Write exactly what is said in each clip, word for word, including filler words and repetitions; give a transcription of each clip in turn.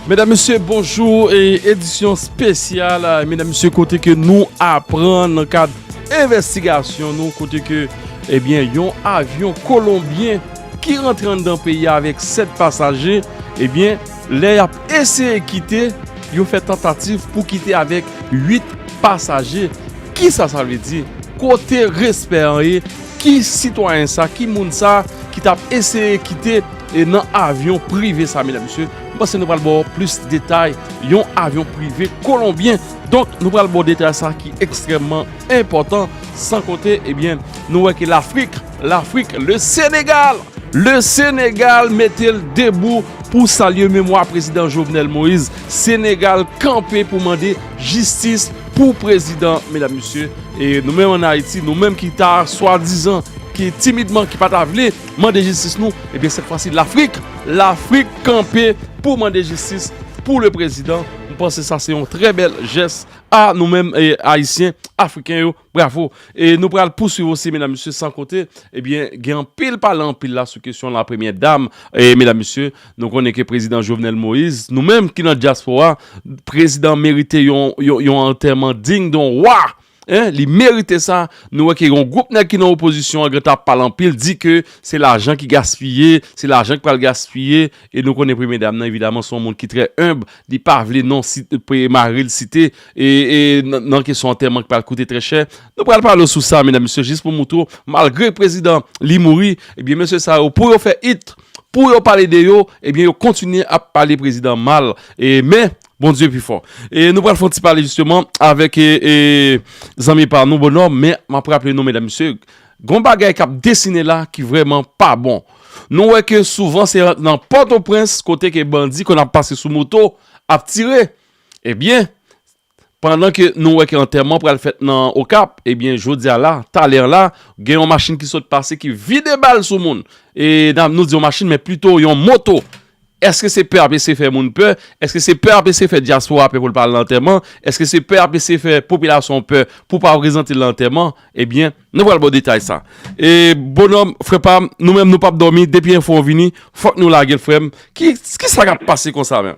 Medam, mesye, bonjou. E edisyon espesyal, a, medam, mesye, kote ke nou aprann nan kad envestigasyon nou, kote ke, ebyen, yon avyon kolonbyen ki rantre anndan peyi a avèk sèt pasaje, ebyen, lè y ap eseye kite, yo fè tantativ pou kite avèk uit pasaje. Kisa sa vle di? Kote respè an ye? Ki sitwayen sa? Ki moun sa ki t ap eseye kite, e, nan avyon prive sa, medam, mesye? M panse nou pral ba w plis detay. Yon avyon prive kolonbyen. Donk, nou pral ba w detay sa ki ekstrèmman enpòtan. San konte, ebyen, nou wè ke Lafrik, Lafrik, le Senegal, le Senegal mete l debou pou salye memwa prezidan Jovenel Moïse. Senegal kanpe pou mande jistis pou prezidan, medam, mesye. E nou menm ann Ayiti, nou menm ki ta swadizan, ki timidman, ki pa ta vle mande jistis nou, ebyen, sèt fwa si, Lafrik, Lafrik kanpe pou mande jistis pou le prezidan. M panse sa se yon trè bèl jès a nou menm, e, Ayisyen, Afriken yo. Bravo. E nou pral pouswiv osi, medam, mesye, san konte, ebyen, gen anpil pale anpil la sou kesyon la premyè dam. E, medam, mesye, nou konnen ke prezidan Jovenel Moïse, nou menm ki nan dyaspora, prezidan merite yon, yon, yon antèman dign de yon wa. Hein, li merite sa. Nou wè ke yon gwoup nèg ki nan opozisyon an gentan ap pale anpil, di ke se lajan ki gaspiye, se lajan ki pral gaspiye. E nou konnen premye dam nan, evidaman, se yon moun ki trè enb. Li pa vle non si, pe-, mari l site. E, e nan, nan kesyon antèman ki pral koute trè chè. Nou pral pale sou sa, medam, mesye, jis pou moutre w, malgre prezidan li mouri, ebyen, mesye sa yo, pou yo fè it, pou yo pale de yo, ebyen, yo kontinye ap pale prezidan mal. E, men, Bondye pi fò. E nou pral fè yon ti pale jisteman avèk, e, e, zanmi pa nou, Bonòm, men m ap raple nou, medam, mesye, gon bagay k ap desine la ki vrèman pa bon. Nou wè ke souvan se nan Pòtoprens kote ke bandi konn ap pase sou moto, ap tire. Ebyen, pandan ke nou wè ke antèman pral fèt nan Okap, ebyen, jodi a la, talè a la, gen yon machin ki sot pase ki vide bal sou moun. E n a, nou di yon machin, men plito yon moto. Èske se pè ap eseye fè moun pè? Èske se pè ap eseye fè dyaspora pè pou l pa al nan antèman? Èske se pè ap eseye fè popilasyon pè pou pa prezante l nan antèman? Ebyen, nou pral ba w detay sa. E, Bonòm, frè pa m, nou menm nou p ap dòmi, depi enfo an vini, fòk nou lage l, frè m. Ki, kisa k ap pase konsa menm?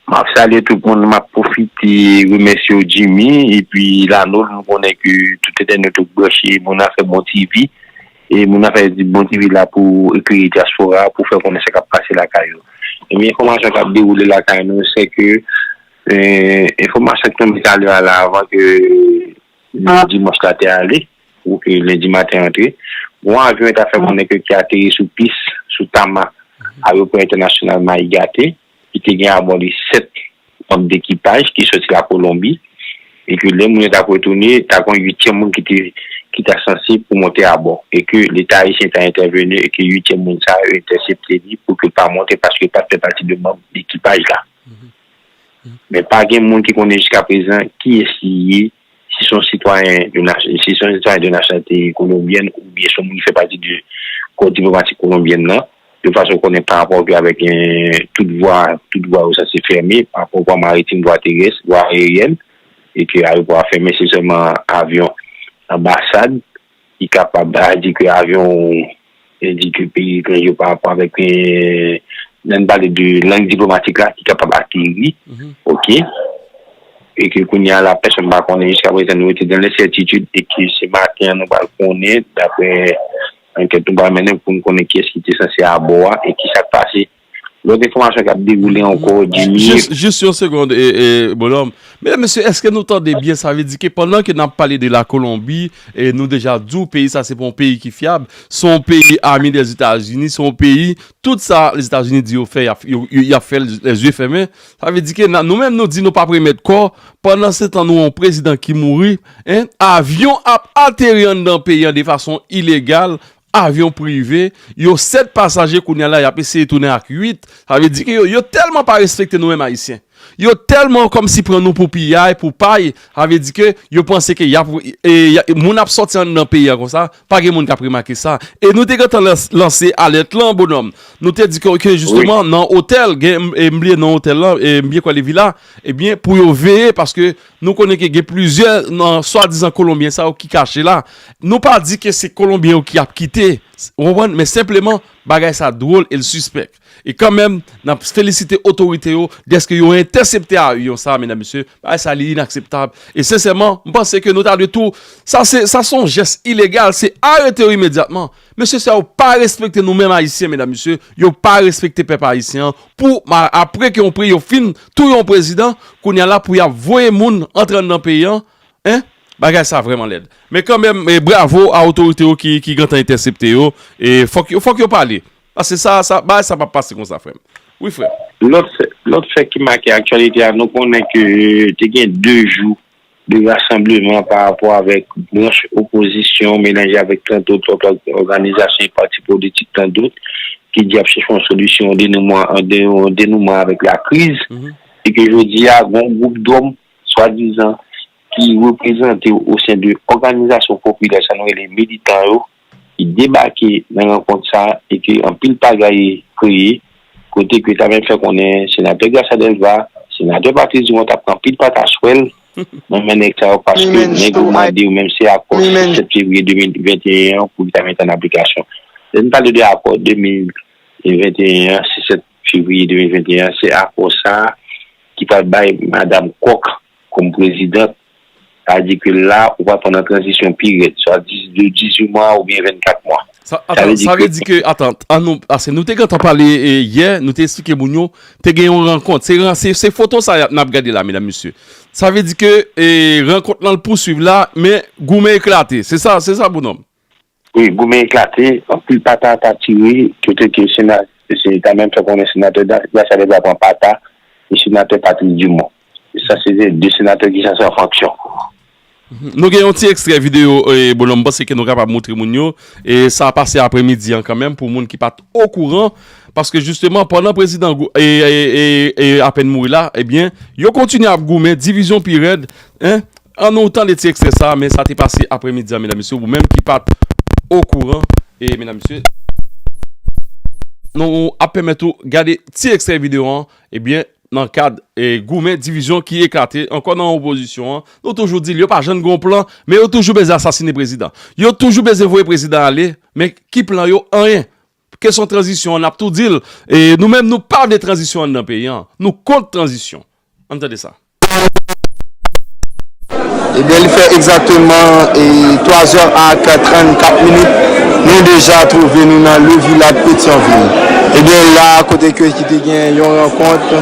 M ap salye tout moun, m ap pwofite remèsye w, Jimmy, epi Lanol, m konnen ke tout entènot yo k branche Moun Afè Bon T V, e Moun Afè Bon T V la pou eklere dyaspora, pou fè konnen sa k ap pase lakay yo. Ebyen, enfòmasyon k ap dewoule lakay nou, se ke, e, enfòmasyon k tonbe talè a la, avan ke dimanch la te ale, pou ke lendi maten antre, yon avyon ta fè konnen ke ki ateri sou pis, sou tama, ayewopò entènasyonal Mayigate, ki te gen abò li sèt manm dekipaj ki soti Lakolonbi, e ke lè moun yo t ap retounen, ta gen yon uityèm moun ki te, ki ta sanse pou monte abò, e ke Leta ayisyen ta entèveni, e ke uityèm moun sa yo entèsepte li pou ke l pa monte, paske l pa t fè pati de manm dekipaj la. Men pa gen moun ki konnen jiska prezan kiyès li ye, si se yon sitwayen de nas-, si se yon sitwayen de nasyonalite kolonbyèn oubyen se yon moun ki fè pati de kò diplomatik kolonbyèn nan, de fason konnen pa rapò ke avèk, eh, tout vwa, tout vwa yo sanse fèmen, pa rapò vwa maritim, vwa terès, vwa ayeryèn, e ke ayewopò a fèmen, se sèlman avyon anbasad ki kapab, sa vle di ke avyon, e di ke peyi etranje yo pa rapò avèk, eh, lè n pale de lang diplomatik la, ki kapab ateri, oke? E ke kounye a la, pèsonn pa konnen, jiska prezan, nou rete dan lensètitid, e ke se maten an nou pral konnen, daprè ankèt nou pral mennen, pou n konnen kiyès ki te sanse abò a, e ki sa k pase. Lòt enfòmasyon k ap dewoule ankò, Jimmy. Jis, jis yon segonn, e, e, Bonòm. Medam, mesye, èske nou tande byen? Sa vle di ke pandan ke n ap pale de Lakolonbi, e nou deja di w peyi sa se pa yon peyi ki fyab, se yon peyi ami Lèzetazini, se yon peyi, tout sa Lèzetazini di yo fè, y ap, yo, yo, y ap fè lèzye fèmen. Sa vle di ke n a, nou menm nou di nou p ap remèt kò, pandan se tan nou yon prezidan ki mouri, en, avyon ap ateri anndan peyi an de fason ilegal, avyon prive, yo sèt pasaje kounye a la, y ap eseye tounen ak uit. Sa vle di ke yo, yo tèlman pa respekte nou menm Ayisyen. Yo tèlman kòmsi pran nou pou piyay, pou pay, sa vle di ke yo panse ke y ap, e, y a, moun ap sòti anndan peyi a konsa, pa gen moun k ap remake sa. E nou te gentan lans-, lanse alèt lan, Bonòm. Nou te di ke, ke jisteman, nan otèl, gen, e, m bliye non otèl lan, e, m byen kwè li Vila, ebyen, pou yo veye, paske nou konnen ke gen plizyè nan swadizan Kolonbyen sa yo ki kache la. Nou pa di ke se Kolonbyen yo ki ap kite, w konprann? Men senpleman, bagay sa dwòl e l sispèk. E kanmenm, n ap felisite otorite yo dèske yo entèsepte avyon sa, medam, mesye. Bagay sa, li inakseptab. E sensèman, m panse ke nou ta dwe tou, sa se, sa se yon jès ilegal, se arete yo imedyatman. Mesye sa yo pa respekte nou menm Ayisyen, medam, mesye. Yo pa respekte pèp ayisyen an. Pou, ma- apre ke yon pre-, yo fin touye yon prezidan, kounye a la pou y ap voye moun antre anndan peyi an, en, bagay sa vrèman lèd. Men kanmenm, e, bravo a otorite yo ki, ki gentan entèsepte yo. E fòk yo, fòk yo pale. Paske sa, sa, bagay sa p ap pase konsa, frè m. Wi, frè m. Lòt fè, lòt fè ki make aktyalite a, nou konnen ke te gen de jou de rasanbleman pa rapò avèk branch opozisyon melanje avèk trant lòt òganizasyon e pati politik, trant lòt, ki di ap chèche yon solisyon, yon denouman, yon de- yon denouman avèk lakriz. E ke jodi a, gen yon gwoup dòm, swadizan, ki reprezante o sen de òganizasyon popilè, sa nou rele militan yo, ki debake nan rankont sa a e ke anpil pagay kreye, kote ke ta menm fè konnen senatè Gracia Delva, senatè Patrice Dumont t ap pran pil pataswèl nan men nèg sa yo, paske nèg yo mande yo menm se akò sèt fevriye de mil venteyen an pou li ta mete an aplikasyon. Lè n pale de akò de mil venteyen an, se sèt fevriye de mil venteyen an, se akò sa a ki pral bay madanm kòk kòm prezidant. Sa vle di ke la, ou pral pran nan tranzisyon pi rèd, swa diz, de dizuit mwa oubyen vennkat mwa. Sa, sa atan, vle di sa vle ke di ke, atan, an nou, ase, nou te gentan pale e, yè, nou te eksplike moun yo, te gen yon rankont. Se, ran- se, se foto sa y ap, n ap gade la, medam, mesye. Sa vle di ke e, rankont lan l pouswiv la, men goumen eklate. Se sa, se sa, bonòm. Wi, goumen eklate, anpil pata ta tire, kote ke sena, se ta menm fè konnen senatè Da- Gracia Delva pran pata, e senatè Patrice Dumont. E sa se de senatè ki sanse an fonksyon. Nou gen yon ti ekstrè videyo, e, bonòm, m panse ke nou kapab montre moun yo. E sa pase apremidi an kanmenm pou moun ki pa t okouran. Paske jisteman, pandan prezidan Gou- e, e, e, e, apèn mouri la, ebyen, yo kontinye ap goumen, divizyon pi rèd. En, an nou tande ti ekstrè sa, men sa te pase apremidi an, medam, mesye, ou menm ki pa t okouran, e, medam, mesye, nou ap pèmèt ou gade ti ekstrè videyo an, ebyen, nan kad e, goumen, divizyon ki eklate ankò nan opozisyon an. Nou toujou di l, yo pa janm gen yon plan, men yo toujou bezwen asasinen prezidan. Yo toujou bezwen voye prezidan ale, men ki plan yo? Anyen. Kesyon tranzisyon an, n ap tou di l, e, nou menm, nou pa vle tranzisyon anndan peyi an. Nou kont tranzisyon. Ann tande sa. Ebyen, li fè egzakteman e, twa zè ak trannkat minit. Nou deja twouve nou nan Le Village Petyonvil. Ebyen, la, kote ke ki te gen yon rankont,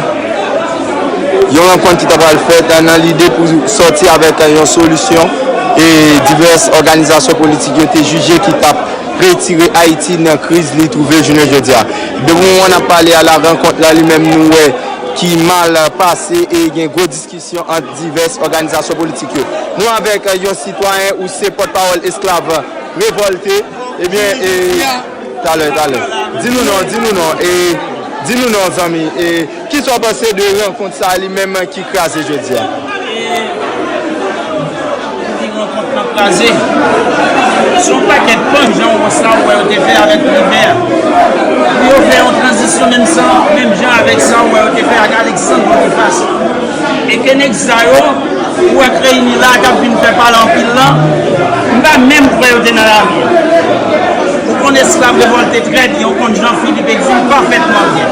yon rankont ki ta pral fèt nan lide pou sòti avèk yon solisyon e divès òganizasyon politik yo te jije ki t ap retire Ayiti nan kriz li twouve jounen jodi a. Depi moman n ap pale a la, rankont la li menm nou wè ki mal pase e gen gwo diskisyon ant divès òganizasyon politik yo. Nou avèk, eh, yon sitwayen ou se pòtpawòl esklav revòlte. Ebyen, eh, talè, talè. Di nou non, di nou non, eh, di nou non, zanmi. Eh, kisa w panse de rankont sa li menm ki kraze jodi a? Pou di rankont lan kraze. Se yon pakèt plan jan w wè sa w wè yo te fè avèk Privè a. Pou yo fè yon tranzisyon menm sa, menm jan avèk sa w wè yo te fè ak Alexandre Boniface. E ke nèg sa yo, ou wè k reyini la, k ap vin fè pale anpil lan, m pa menm kwè yo te nan lari a. Ou konn esklav revòlte trè byen, ou konn Jean Philippe Exil pafètman byen.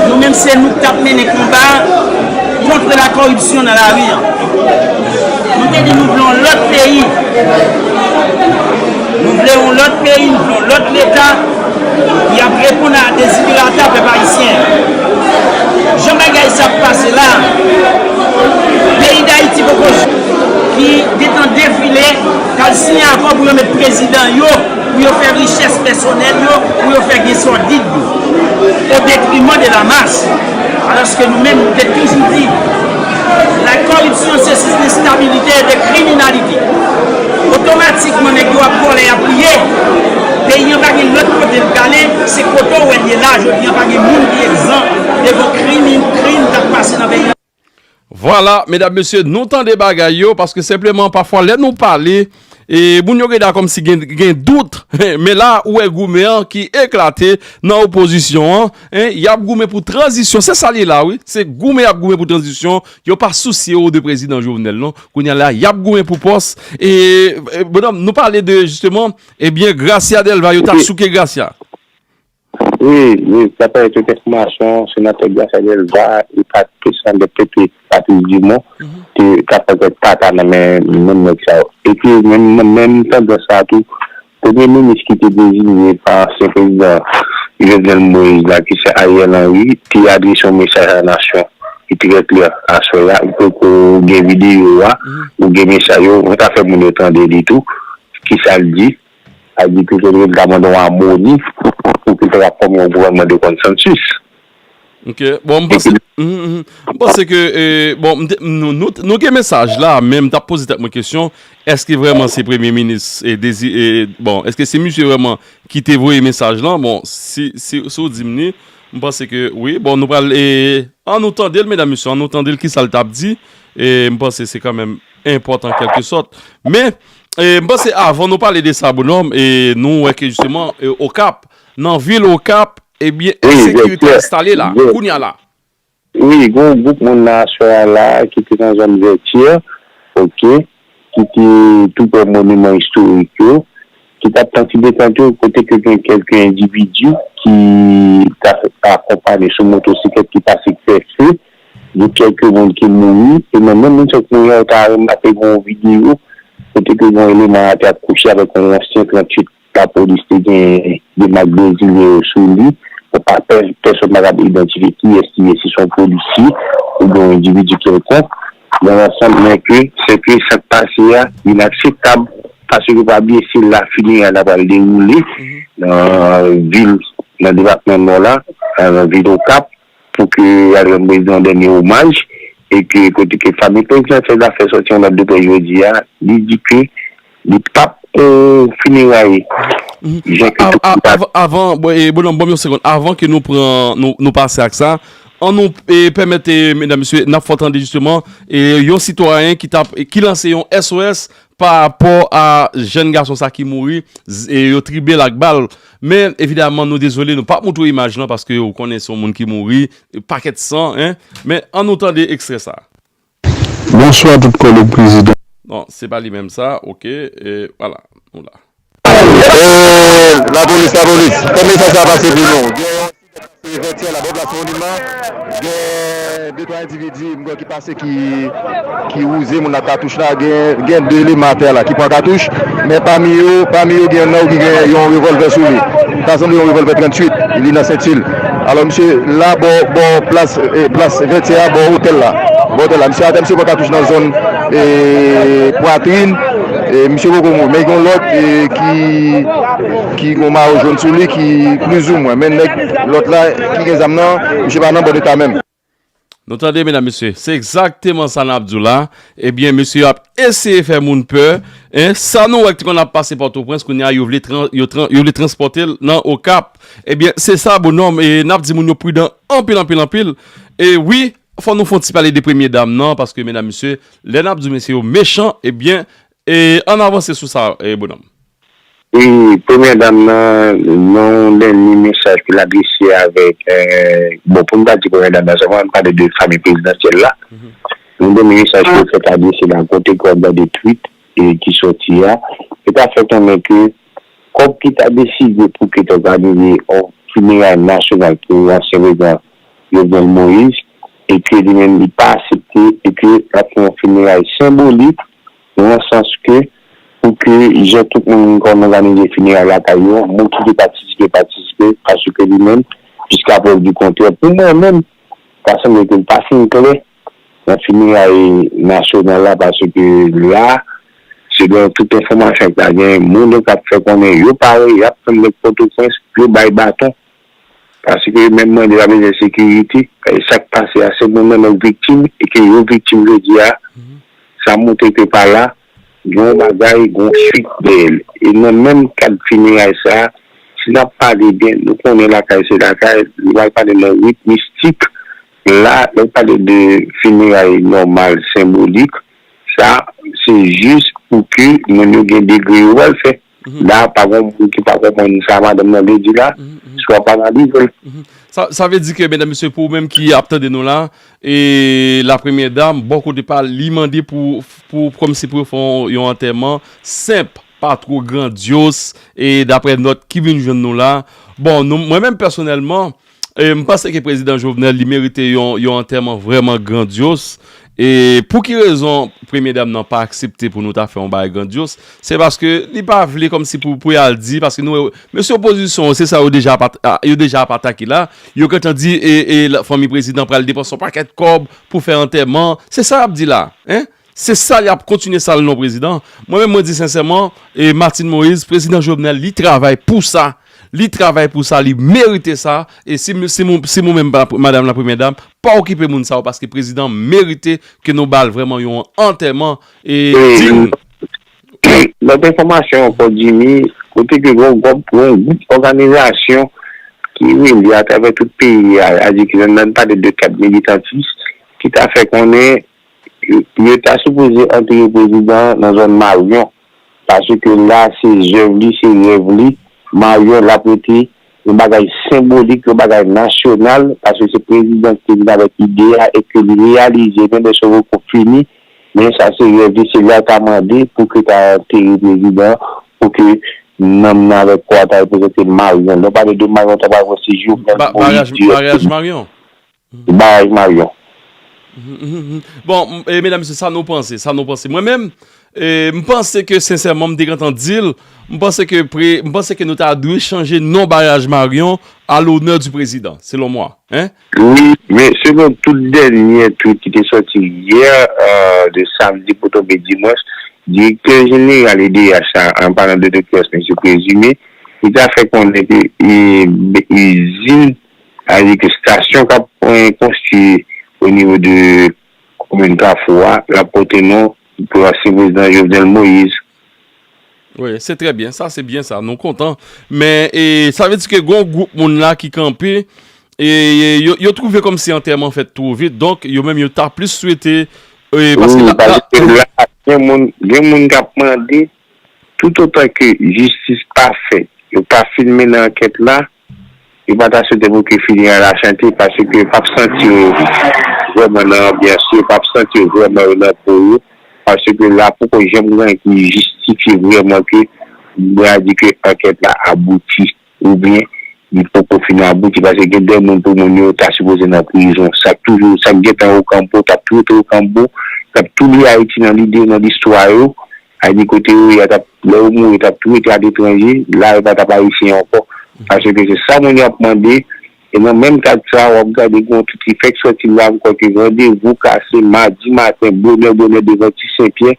Nou menm se nou k t ap mennen konba kont la koripsyon nan lari a. Nou te di nou vle yon lòt peyi. Nou vle yon lòt peyi, nou vle yon lòt Leta ki ap reponn a deziderata pèp ayisyen. Jan bagay sa ap pase la, peyi Dayiti poko ki gentan defile, k al siyen akò pou yo met prezidan yo, pou yo fè richès pèsonèl yo, pou yo fè gen sòdid yo, o detriman de la mas. Alòske nou menm, nou te toujou di, la koripsyon se sis de stabilite e de kriminalite. Otomatikman, nèg yo ap vòlè, ap piye. Peyi an pa gen lòt kote l prale, se kote w wè l ye la, jodi an pa gen moun ki egzan devan krim, krim k ap pase nan peyi an. Vwala, medam, mesye, nou tande bagay yo, paske senpleman, pafwa, lè nou pale, e moun yo gen da kòmsi gen, gen dout, men la, ou wè goumen an ki eklate nan opozisyon an, en, y ap goumen pou tranzisyon, se sa l ye la, wi, se goumen y ap goumen pou tranzisyon, yo pa sousye yo de prezidan Jovenel, non, kounye a la, y ap goumen pou pòs, e, e, bonòm, nou pale de, jisteman, ebyen, Gracia Delva, yo t ap souke Gracia. Wi, wi, daprè tout enfòmasyon, senatè Gracia Delva e Pat-, senatè Pepe Patrice Dumont te ka fè kèk pata nan men menm nèg sa yo. Epi menm nan menm tandans sa a tou, premye minis ki te deziye pa ansyen prezidan Jovenel Moïse la, ki se Ariel Henry, te adrese yon mesaj a nasyon ki trè klè aswè a. Ou poko gen videyo a, ou gen mesaj yo, ou ka fè moun yo tande li tou, ki sa l di. Sa di ke Jovenel ta mande yon amoni pou ke l ta fòme yon gouvènman de konsansis. Ok. Bon, m panse, m panse ke, eh, bon, nou, nou, nou gen mesaj la, men m t ap poze tèt mwen kesyon, èske vrèman se premye minis, eh, Dezi, eh, bon, èske se misye vrèman ki te voye mesaj lan? Bon, si, si, si w di m li, m panse ke wi. Bon, nou pral, eh, an nou tande l, medam, mesye, an nou tande l, kisa l t ap di. E m panse se kanmenm enpòtan kèlkesòt. Men, e, m panse avan nou pale de sa, Bonòm, e nou wè ke jisteman, e, Okap, nan vil Okap, ebyen, ensekirite enstale la, kounye a la. Wi, gen yon gwoup moun nan aswè a la ki te nan zòn Vètyè, ok, ki te tou prè moniman istorik yo, ki t ap tanti detante yo, kote ke gen kèlke endividi ki ta akonpanye sou motosiklèt ki pase fè fe, gen kèlke moun ki mouri, e nan menm moun sa yo ki mouri an, yo ta remake gen yon videyo kote ke gen yon eleman atè ap kouche avèk yon ansyen tranntuit lapolis te gen de mak brezilyen yo sou li, pou pa pè-, pèsonn pa kapab idantifye kiyès ki ye, si se yon polisye oubyen yon endividi kèlkonk. Nan ansanm, men ke, se ke sa k pase a inakseptab, paske pa bliye se la fineray la pral dewoule nan vil, nan depatman Nò la, nan vil Okap, pou ke y al rann prezidan dènye omaj, e ke kote ke fanmi prezidansyèl la fè sòti yon nòt de près jodi a, li di ke li p ap, eh, fineray jan ke tout moun ta. Avan, bon, eh, Bonòm, ban m yon segonn, avan ke nou pran, nou, nou pase ak sa, an nou, eh, pèmèt, eh, medam, mesye, n ap fè w tande jisteman, eh, yon sitwayen ki t ap, ki lanse yon S O S pa rapò a jèn gason sa ki mouri, e yo tribe l ak bal. Men, evidaman, nou dezole, nou p ap montre w imaj lan, paske ou konnen se yon moun ki mouri, pakèt san, en. Men, an nou tande ekstrè sa. Bonswa tout kòlèg prezidan. Non, se pa li menm sa, ok, e vwala, nou la. Eh, lapolis, lapolis, fè mesaj sa pase pou nou. Gen yon Vètyè la, bò plas Moniman, gen de twa endividi m kwè ki pase ki, ki wouze moun ak katouch la, gen, gen de eleman atè la ki pran katouch, men pami yo, pami yo gen youn nan yo ki gen yon revòlvè sou li. Ta sanble yon revòlvè tranntuit, li nan senti l. Alò, misye la bò, bò plas, eh, plas Vètyè a, bò otèl la. Bò otèl la. Misye atè, misye pran katouch nan zòn, eh, pwatrin. E misye poko mouri, men gen yon lòt, e, ki, ki gen yon mayo jòn sou li, ki plizoumwen. Men nèg lòt la, ki gen zam nan, misye pa nan bòn eta menm. Nou tande, medam, mesye, se egzakteman sa n ap di w la. Ebyen, mesye yo ap eseye fè moun pè. En, sa nou wè ki te konn ap pase Pòtoprens, kounye a, yo vle tran-, yo tran-, yo vle transpòte l nan Okap. Ebyen, se sa, Bonòm, e n ap di moun yo pridan anpil, anpil, anpil. E wi, fò nou fè yon ti pale de premye dam nan, paske, medam, mesye, lè n ap di w mesye yo mechan, ebyen, e, ann avanse sou sa, e, Bonòm. Wi, premye dam nan, nan yon dènye mesaj ke l adrese avèk, eh, bon, pou m ta di premye dam nan, se mwen m pale de fanmi prezidansyèl la. Yon dènye mesaj ke l fèk adrese la, kote ke w ap gade tweet, e, ki sòti a, e ta fè konnen ke kòb ki ta deside pou ke t òganize yon fineray nasyonal pou ansyen prezidan Jovenel Moïse, e ke li menm li pa aksepte, e ke l ap fè yon fineray senbolik, nan sans ke pou ke jan tout moun konn òganize fineray lakay yo, moun ki te patisipe, patisipe, paske li menm, jiska prèv di kontrè, pou mwen menm, ta sanble ke l pa fin klè nan fineray nasyonal la, paske la, selon tout enfòmasyon k ta gen, moun yo k ap fè konnen yo pare, y ap tann nèg Pòtoprens, yo bay baton. Paske yo menm mande pa bezwen sekirite. E sa k pase a, se moun nan nan viktim e ke yo viktim jodi a. Sa montre ke pa la, gen yon bagay, gen yon swit dèyè l. E nan menm kad fineray sa a, si n ap pale byen, nou konnen lakay se lakay, nou pral pale nan rit mistik. La, lè w pale de fineray nòmal, senbolik, sa, se jis pou ke moun yo gen degre yo pral fè. La, pa gen moun ki pa konprann sa madanm nan vle di la, swa pa analize l. Sa, sa vle di ke, medam, mesye, pou ou menm ki ap tande nou la, e la premyè dam, bò kote pa l, li mande pou, pou, kòmsi pou yo fè yon, yon antèman senp. pa two grandyos, e daprè nòt ki vin jwenn nou la. Bon, nou, mwen menm pèsonèlman, e, m panse ke prezidan Jovenel, li merite yon, yon antèman vrèman grandyos. E pou ki rezon premye dam nan pa aksepte pou nou ta fè yon bagay grandyos? Se paske li pa vle kòmsi pou, pou y al di, paske nou, mesye opozisyon, se sa yo deja pa, yo deja ap atake la. Yo gentan di, e, e, la, fanmi prezidan pral depanse yon pakèt kòb pou fè antèman. Se sa y ap di la, en? Se sa y ap kontinye sal non prezidan. Mwen menm, mwen di sensèman, e, Martine Moïse, prezidan Jovenel, li travay pou sa. Li travay pou sa, li merite sa. E si, si, si mwen menm, madanm la premyè dam, pa okipe moun sa yo, paske prezidan merite ke nou ba l vrèman yon antèman, e, e, dign. Lòt enfòmasyon ankò, Jimmy, kote ke gen yon gwòp, gen yon gwoup òganizasyon ki rele atravè tout peyi a, a di ke nan, nan pale de kad militantis, ki ta fè konnen yo, yo ta sipoze antere prezidan nan zòn Maryon, paske la se zèv li, se rèv li. Maryon, l ap rete yon bagay senbolik, yon bagay nasyonal, paske se prezidan ki te vin avèk ide a e ke li reyalize, menm lè se rekò fini, men sa se rèv li, se la ta mande pou ke ta antere prezidan, pou ke nanm nan avèk kò a ta reprezante Maryon. Lè w pale de Maryon, ta pral wè se Jovenel Moïse direkteman. Baraj Maryon. Baraj Maryon. Bon, e, medam, mesye, sa nou panse, sa nou panse. Mwen menm, e, m panse ke, sensèman, m te gentan di l, m panse ke pre, m panse ke nou ta dwe chanje non Baraj Maryon à l'honneur du président, selon moi. Hein? Wi, men selon tout dènye tweet ki te sòti yè, e, de samdi pou tonbe dimanch, direktè jeneral E D H la, an palan de Doktè Esme Prezime, li ta fè konnen ke, e, izin, sa vle di ke estasyon k ap, e, konstwi o nivo de komin Kafou a, l ap pote non pou ansyen prezidan Jovenel Moïse. Wi, se trè byen. Sa, se byen sa. Nou kontan. Men, e, sa vle di ke gen yon gwoup moun la ki kanpe, e, e, yo, yo twouve kòmsi antèman fèt twò vit. Donk, yo menm, yo ta plis swete, e, paske wi, la, paske la, gen moun, gen moun k ap mande, toutotan ke jistis pa fèt, yo pa fin mennen ankèt la, yo pa ta swete pou ke fineray la chante, paske yo p ap santi yo vrèman nan anbyans yo, yo p ap santi yo vrèman yo nan po yo, paske la poko janm gen anyen ki jistifye vrèman ke, mwen a di ke ankèt la abouti, oubyen li poko fin abouti, paske gen de moun pou moun yo ta sipoze nan prizon, sa k toujou, sa k gentan Okanpo, t ap tou rete Okanpo, t ap tou li Ayiti nan lide yo, nan listwa yo, a di kote yo ye a t ap, lè yo mouri, yo t ap tou rete aletranje, la yo pa t ap ayisyen ankò. Paske se sa moun yo ap mande, e nan menm kad sa, w ap gade gen yon tweet ki fèk sòti la ankò ke randevou kase madi maten, bonè, bonè devan Ti Senpyè,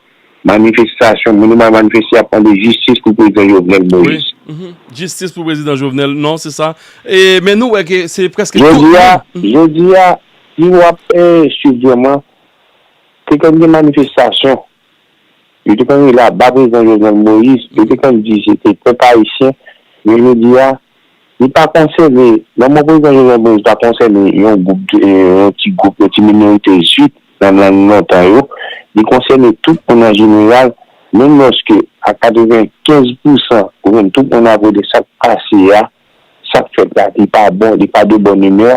manifestasyon, moun yo pral manifeste, y ap mande jistis pou prezidan Jovenel Moïse. Wi, mhm. Jistis pou prezidan Jovenel, non, se sa. E, men nou wè ke se prèske tout moun. Jodi a, jodi a, si w ap, e, swiv vrèman, te konn gen manifestasyon. Yo te konn rele aba prezidan Jovenel Moïse, yo te konn di se te pèp ayisyen, men jodi a, li pa konsène, lanmò prezidan Jovenel Moïse pa konsène yon gwoup, yon ti gwoup, yon ti minorite zwit nan lang lontan yo, li konsène tout moun an jeneral, menm lòske a katrevenkenz pousan, ou menm tout moun ap rele sa k pase a, sa k fèt la, li pa bon, li pa de bòn imè,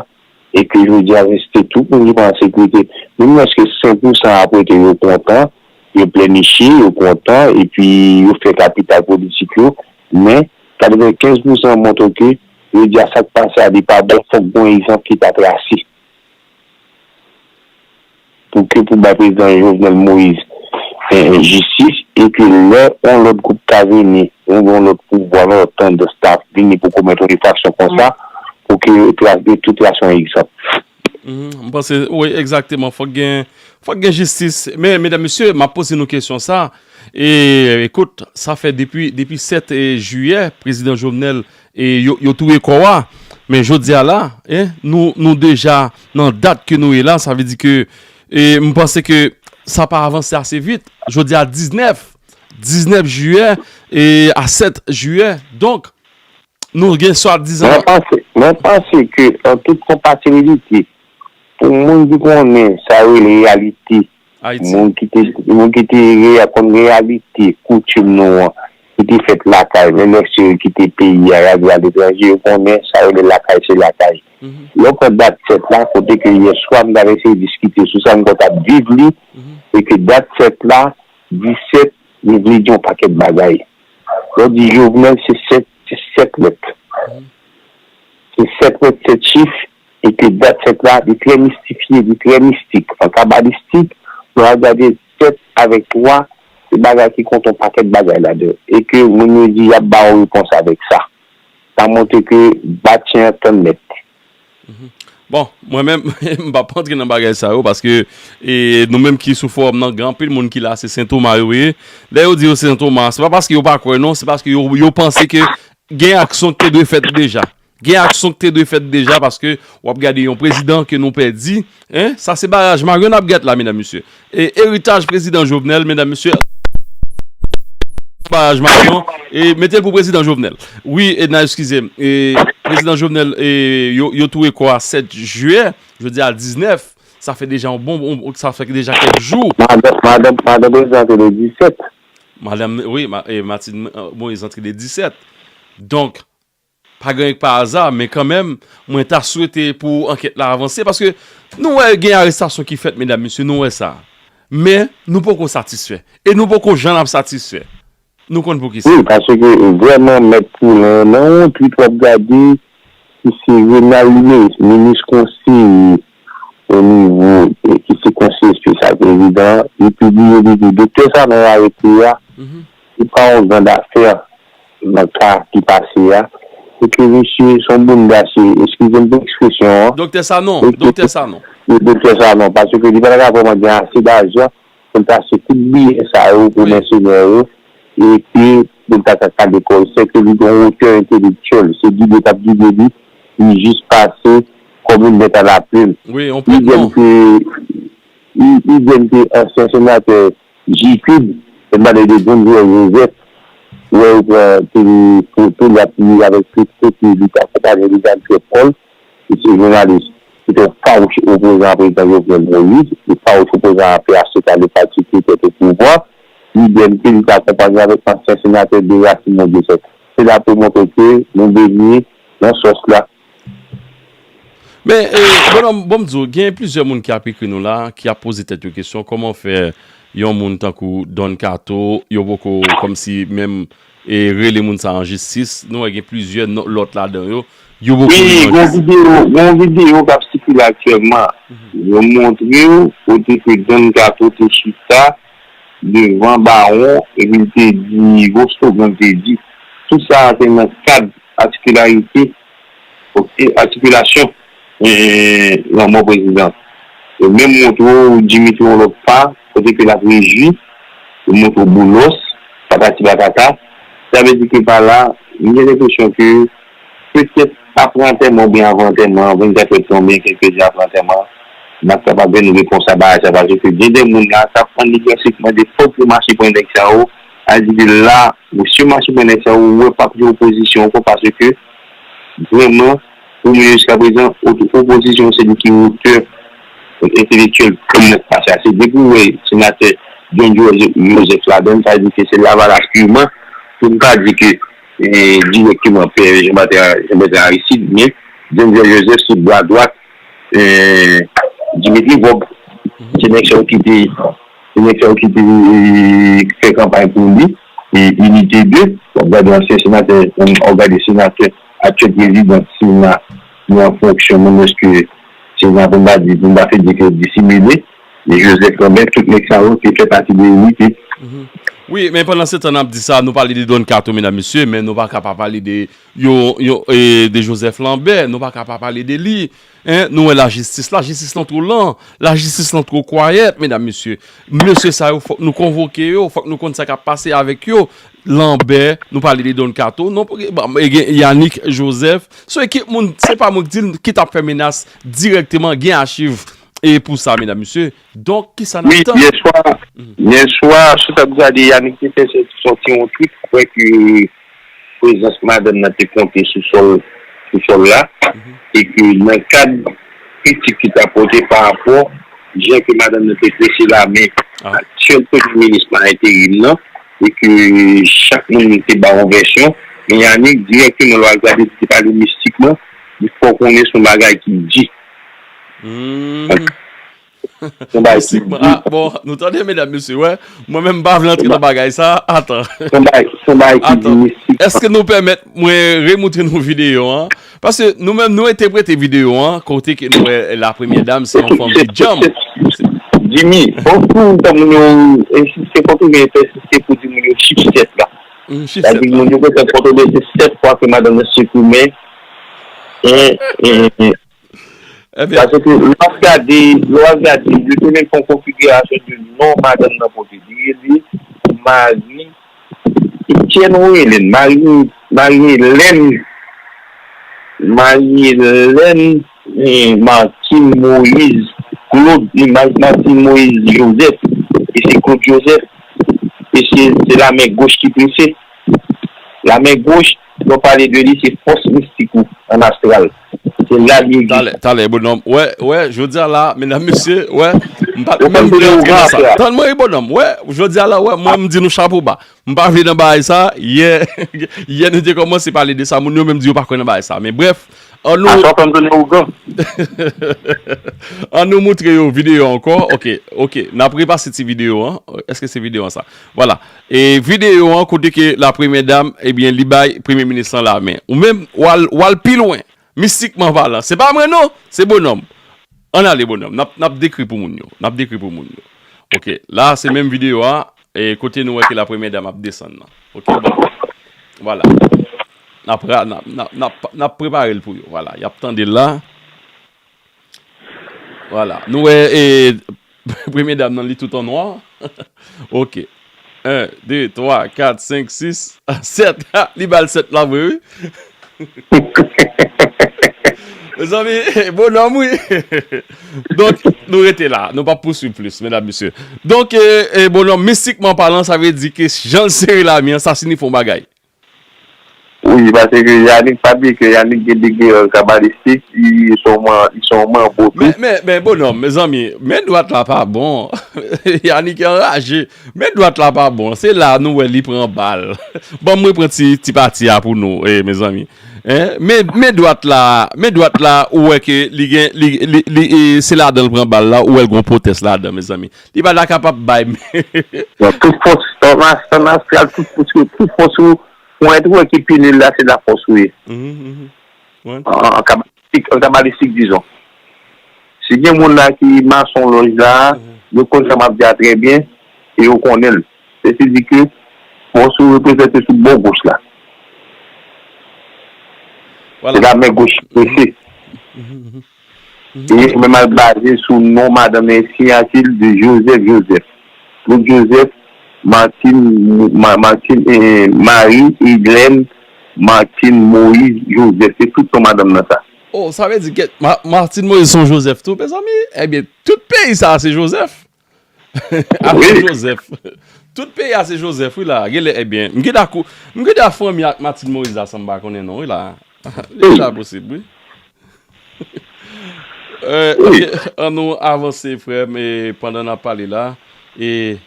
e ke jodi a reste tout moun ki pa an sekirite. Menm lòske senk pousan ap rete yo kontan, yo pleniche, yo kontan, epi yo fè kapital politik yo, men katrevenkenz pousan montre ke jodi a sa k pase a, li pa bon, fòk gon egzanp ki ta trase. Pou ke pou bay prezidan Jovenel Moïse, e, e, jistis, e ke lè yon lòt gwoup ta vini, yon, yon lòt pouvwa, yon lòt tandans ta vini pou komèt yon enfraksyon konsa, pou ke yo tra-, yo tou trase yon egzanp. Mhm, m panse, wi, egzakteman, fòk gen, fòk gen jistis. Men, medam, mesye, m ap poze nou kesyon sa. E, ekout, sa fè depi, depi sèt, e, jiyè, prezidan Jovenel, e, yo, yo touye kò a. Men jodi a la, e, nou, nou deja nan dat ke nou ye la, sa vle di ke, e, m panse ke sa pa avanse ase vit. Jodi a diznèf, diznèf jiyè, e, a sèt jiyè. Donk, nou gen swadizan. Mwen panse, mwen panse ke, an tout konpatibilite, pou moun ki konnen sa yo rele reyalite, Ayiti. Moun ki te, moun ki te reya-, konn reyalite koutim nou an, ki te fèt lakay, menm lè se yo kite peyi a, y al aletranje, yo konnen sa yo rele lakay, se lakay. Mhm. Lè w pran dat sèt la, kote ke yèswa m t ap eseye diskite sou sa, m kwè w t ap viv li, mhm, e ke dat sèt la, disèt, li vle di yon pakèt bagay. Lè w di Jovenel, se sèt, se sèt lèt. Se sèt lèt, sèt chif, e ke dat sèt la, li trè mistifye, li trè mistik. An kabalistik, lè w ap gade sèt avèk twa, se bagay ki konte yon pakèt bagay ladan. E ke moun yo di y ap ba w repons avèk sa. Sa montre ke batyen an tann nèt. Bon, mwen menm, m p ap antre nan bagay sa yo, paske e, nou menm ki sou fowòm nan, gen anpil moun ki la, se Sentoma yo ye. Lè yo di yo se Sentoma, se pa paske yo pa kwè non, se paske yo, yo panse ke gen aksyon ki te dwe fèt deja. Gen aksyon ki te dwe fèt deja, paske w ap gade yon prezidan ke nou pèdi, en, sa se baraj Maryon n ap gèt la, medam, mesye. E eritaj prezidan Jovenel, medam, mesye, baraj Maryon, e mete l pou prezidan Jovenel. Wi, Edna, eskize m. E prezidan Jovenel, e, yo, yo touye kò a sèt jiyè, jodi a diznèf, sa fè deja yon bon, bon, sa fè deja kèk jou. Madan, madan, madan prezidan te le disèt. Madan, wi, ma, e, Martine, e, Moïse antre le disèt. Donk, pa gen anyen k pa aza, men kanmenm, mwen ta swete pou ankèt la avanse, paske nou wè gen arestasyon ki fèt, medam, mesye, nou wè sa. Men, nou poko satisfè. E nou poko janm ap satisfè. Nou konn poukisa. Wi, paske vrèman, mèt Poulen, nan yon tweet w ap gade, ki se Renald Luméus, minis konseye o nivo, e ki se konseye espesyal prezidan, li pibliye, li di, Doktè Sanon yo arete a, se pa yon grandafè nan ka ki pase a, e ke misye se yon bounda, se, eskize m pou ekspresyon an, Doktè Sanon, Doktè Sanon. Doktè Sanon, paske li pa ta ka vrèman gen ase lajan pou l ta achte tout biyè sa yo pou mèsenè yo, epi pou l ta ka kale kò l. Sèke li gen yon wotè entelektyèl. Se gide k ap gide li, li jis pase comme une bête à la plume. Idèm ke, idèm ke ansyen senatè Jikid, te pale de John Joël Joseph, wè yo pran pou, pou l ap li avèk tout kote li t akonpaye li Jean Pierre Paul, ki se jounalis, ki te yon fawouch opozan a prezidan Jovenel Moïse, e fawouch opozan a P H T K, le parti qui était au pouvoir, idèm ke li te akonpaye avèk ansyen senatè Dera Simon Joseph. Se la pou montre ke nou benyen nan sòs la. Men, e, bonòm, bon m di w, gen plizyè moun ki ap ekri nou la, ki ap poze tèt yo kesyon, kòman fè yon moun tankou Don Kato, yo poko kòmsi menm e rele moun sa an jistis. Nou wè gen plizyè lòt ladan yo. Yo poko wi, gen yon videyo, gen yon videyo k ap sikile aktyèlman. Yo montre w kote ke Don Kato te chita devan Bawon epi l te di, gwo slogan l te di. Tout sa a te nan kad atikilarite, oke, atikilasyon, e, lanmò prezidan. Yo menm montre w Dimitri yon lòt pa, kote ke l ap rejwi, yo montre w Boulos, patati patata. Sa vle di ke pa la, m gen lenpresyon ke petèt apre antèman oubyen avan antèman, vennkat è tan oubyen kèlke jou apre antèman, n ap kapab jwenn repons a bagay sa, paske gen de moun la k ap pran leadership mande fòk yo mache pran nèg sa yo, al di ke la, mesye mache pran nèg sa yo, ou wè p ap gen opozisyon ankò, paske vrèman, pou mwen jiska prezan, opozisyon se li ki wotè entelektyèl pou nèg pase a. Se depi w wè senatè John Joseph ladan l, sa vle di ke se Lavalas piman, pou n pa di ke e, dirèkteman pè Jean Bertrand, Jean Bertrand Aristide, men John Joseph se bra dwat e, Dimitri Vorbe. Se nèg sa yo ki te, se nèg sa yo ki te e, fè kanpay pou li. E Inite de, w ap gade ansyen senatè, w ap gade senatè, aktyèl prezidan Sena ki an fonksyon, menm lòske Sena pou n pa di, pou n pa fè di ke disimile, e Joseph Lambert, tout nèg sa yo te fè pati de Inite. Wi, men pandan se tan n ap di sa, nou pale de Don Kato, medam, mesye, men nou pa ka pa pale de yon, yon, e, de Joseph Lambert, nou pa ka pa pale de li. En, nou wè lajistis, lajistis lan twò lan, lajistis lan twò kwayèt, medam, mesye. Mesye sa yo, fòk nou konvoke yo, fòk nou konn sa k ap pase avèk yo. Lambert, nou pale de Don Kato, non, bon, e gen Yanick Joseph, se ekip moun, se pa mwen k di l, ki t ap fè menas dirèkteman, gen achiv e pou sa, medam, mesye. Donk, kisa n ap tann? Wi, yèswa, yèswa, si w t ap gade, Yanick te fè sòti yon tweet, kwè ke prezans madanm nan te konte sou sòl, sou sòl la, e ke nan kad kritik ki t ap pote pa rapò jan ke madanm nan te prese lame aktyèl premye minis pa enterim nan, e ke chak moun te ba yon vèsyon, men Yanick, dirèkteman, lè w al gade, li te pale mistikman, li fè w konnen se yon bagay ki di. Se yon bagay ki di. Ah, bon, nou tande, medam, mesye, wè. Mwen menm, m pa vle antre nan bagay sa. Atan. Se yon bagay, se yon bagay ki di mistik. Èske nou pèmèt mwen remoutre nou videyo an? Paske nou menm, nou entèprete videyo an, kote ke nou wè la premyè dam, se yon fanm ki djanm. Jimmy, fòk pou moun yo ensiste, fòk pou gen pèsiste pou di moun yo chif sèt la. Sa di moun yo kontan kontwole se sèt fwa ke madanm nan sekoumen. Paske lè w ap gade, lè w ap gade, yo te menm fè yon konfigirasyon de non madanm nan pote. Li rele Marie Etienne Royelen, Marie, Marie Hélène, Marie Hélène, eh, Martine Moïse Claude, eh, Ma- Martine Moïse Joseph. E se Claude Joseph. E se se lamen goch ki prese. Lamen goch, lè w pale de li, se fòs mistik ou an astral. Se la li egziste. Talè, talè, bonòm. Wè, wè, jodi a la, medam, mesye, wè, m pa t menm vle antre nan sa. Tann mwen, wi, bonòm. Wè, jodi a la, wè, mwen, m di nou chapo ba. M pa vle nan bagay sa. Yè, yè nou te kòmanse pale de sa. Moun yo menm di yo pa kwè nan bagay sa. Men brèf, an nou. Aswè fè m tounen ougan. An nou moutre yo videyo ankò. Ok, ok. N ap repase ti videyo an. Èske se videyo an sa? Vwala. E videyo an kote ke la premyè dam, ebyen, li bay premye minis lan lamen. Ou menm, w al, w al pi lwen. Mistikman palan. Se pa mwen non, se bonòm. Ann ale bonòm. N ap, n ap dekri pou moun yo. N ap dekri pou moun yo. Ok, la se menm videyo a, e kote nou wè ke la premyè dam ap desann nan. Ok, bon. Vwala. N ap ra- n ap, n ap, n ap, n ap prepare l pou yo. Vwala, y ap tande l la. Vwala. Nou wè, e, premye dam nan, li tout an nwa. Ok. En, de, twa, kat, senk, sis, sèt. Li ba l sèt la vre, wi. Mezanmi, bonòm, wi. Donk, nou rete la. Nou p ap pouswiv plis, medam, mesye. Donk, e, e, bonòm, mistikman palan, sa vle di ke jan l sere lame an, sa siyifi yon bagay. Wi, paske Yannick pa bliye ke Yannick gen degre kabalistik, li se yon man, li se yon manbo tou. Men, men, men bonòm, mezanmi, men dwat la pa bon. Yannick anraje. Men dwat la pa bon. Se la nou wè li pran bal. Ban mwen pran ti, ti pati a pou nou, e, mezanmi. En, men, men dwat la, men dwat la, ou wè ke li gen, li, li, li, e, se ladan l pran bal la, ou wè l gon pwotès ladan, mezanmi. Li pa ta kapab bay, men. Bon, tout fòs, tan astral, tout fòs, tout fòs ou Pwen tou ki pi nil la, se la fòs ou ye. Mhm, mhm. Wi. An, an kabalistik, an kabalistik, dizon. Si gen moun la ki mason lòj la, mhm, yo konn sa m ap di a trè byen, e yo konnen l. Se te di ke fòs ou reprezante sou bò goch la. Vwala. Se la men goch prese. Mhm, mhm. Mhm. E menm al baze sou non madanm nan, siyati l de Joseph Joseph. Claude Joseph, Martine, Ma- Martine, eh, Marie Hélène Martine Moïse Joseph. Se tout non madanm nan sa. Oh, sa vle di ke Ma- Martine Moïse se yon Joseph tou, mezanmi? Ebyen, tout peyi sa a se Joseph. Afè Joseph. Tout peyi a se Joseph, wi, la. Genlè, ebyen, m gentan kou- m gentan fanmi ak Martine Moïse la, san m pa konnen non, wi, la. Li gentan posib, wi. Euh, ok, an nou avanse, frè m, e pandan n ap pale la, e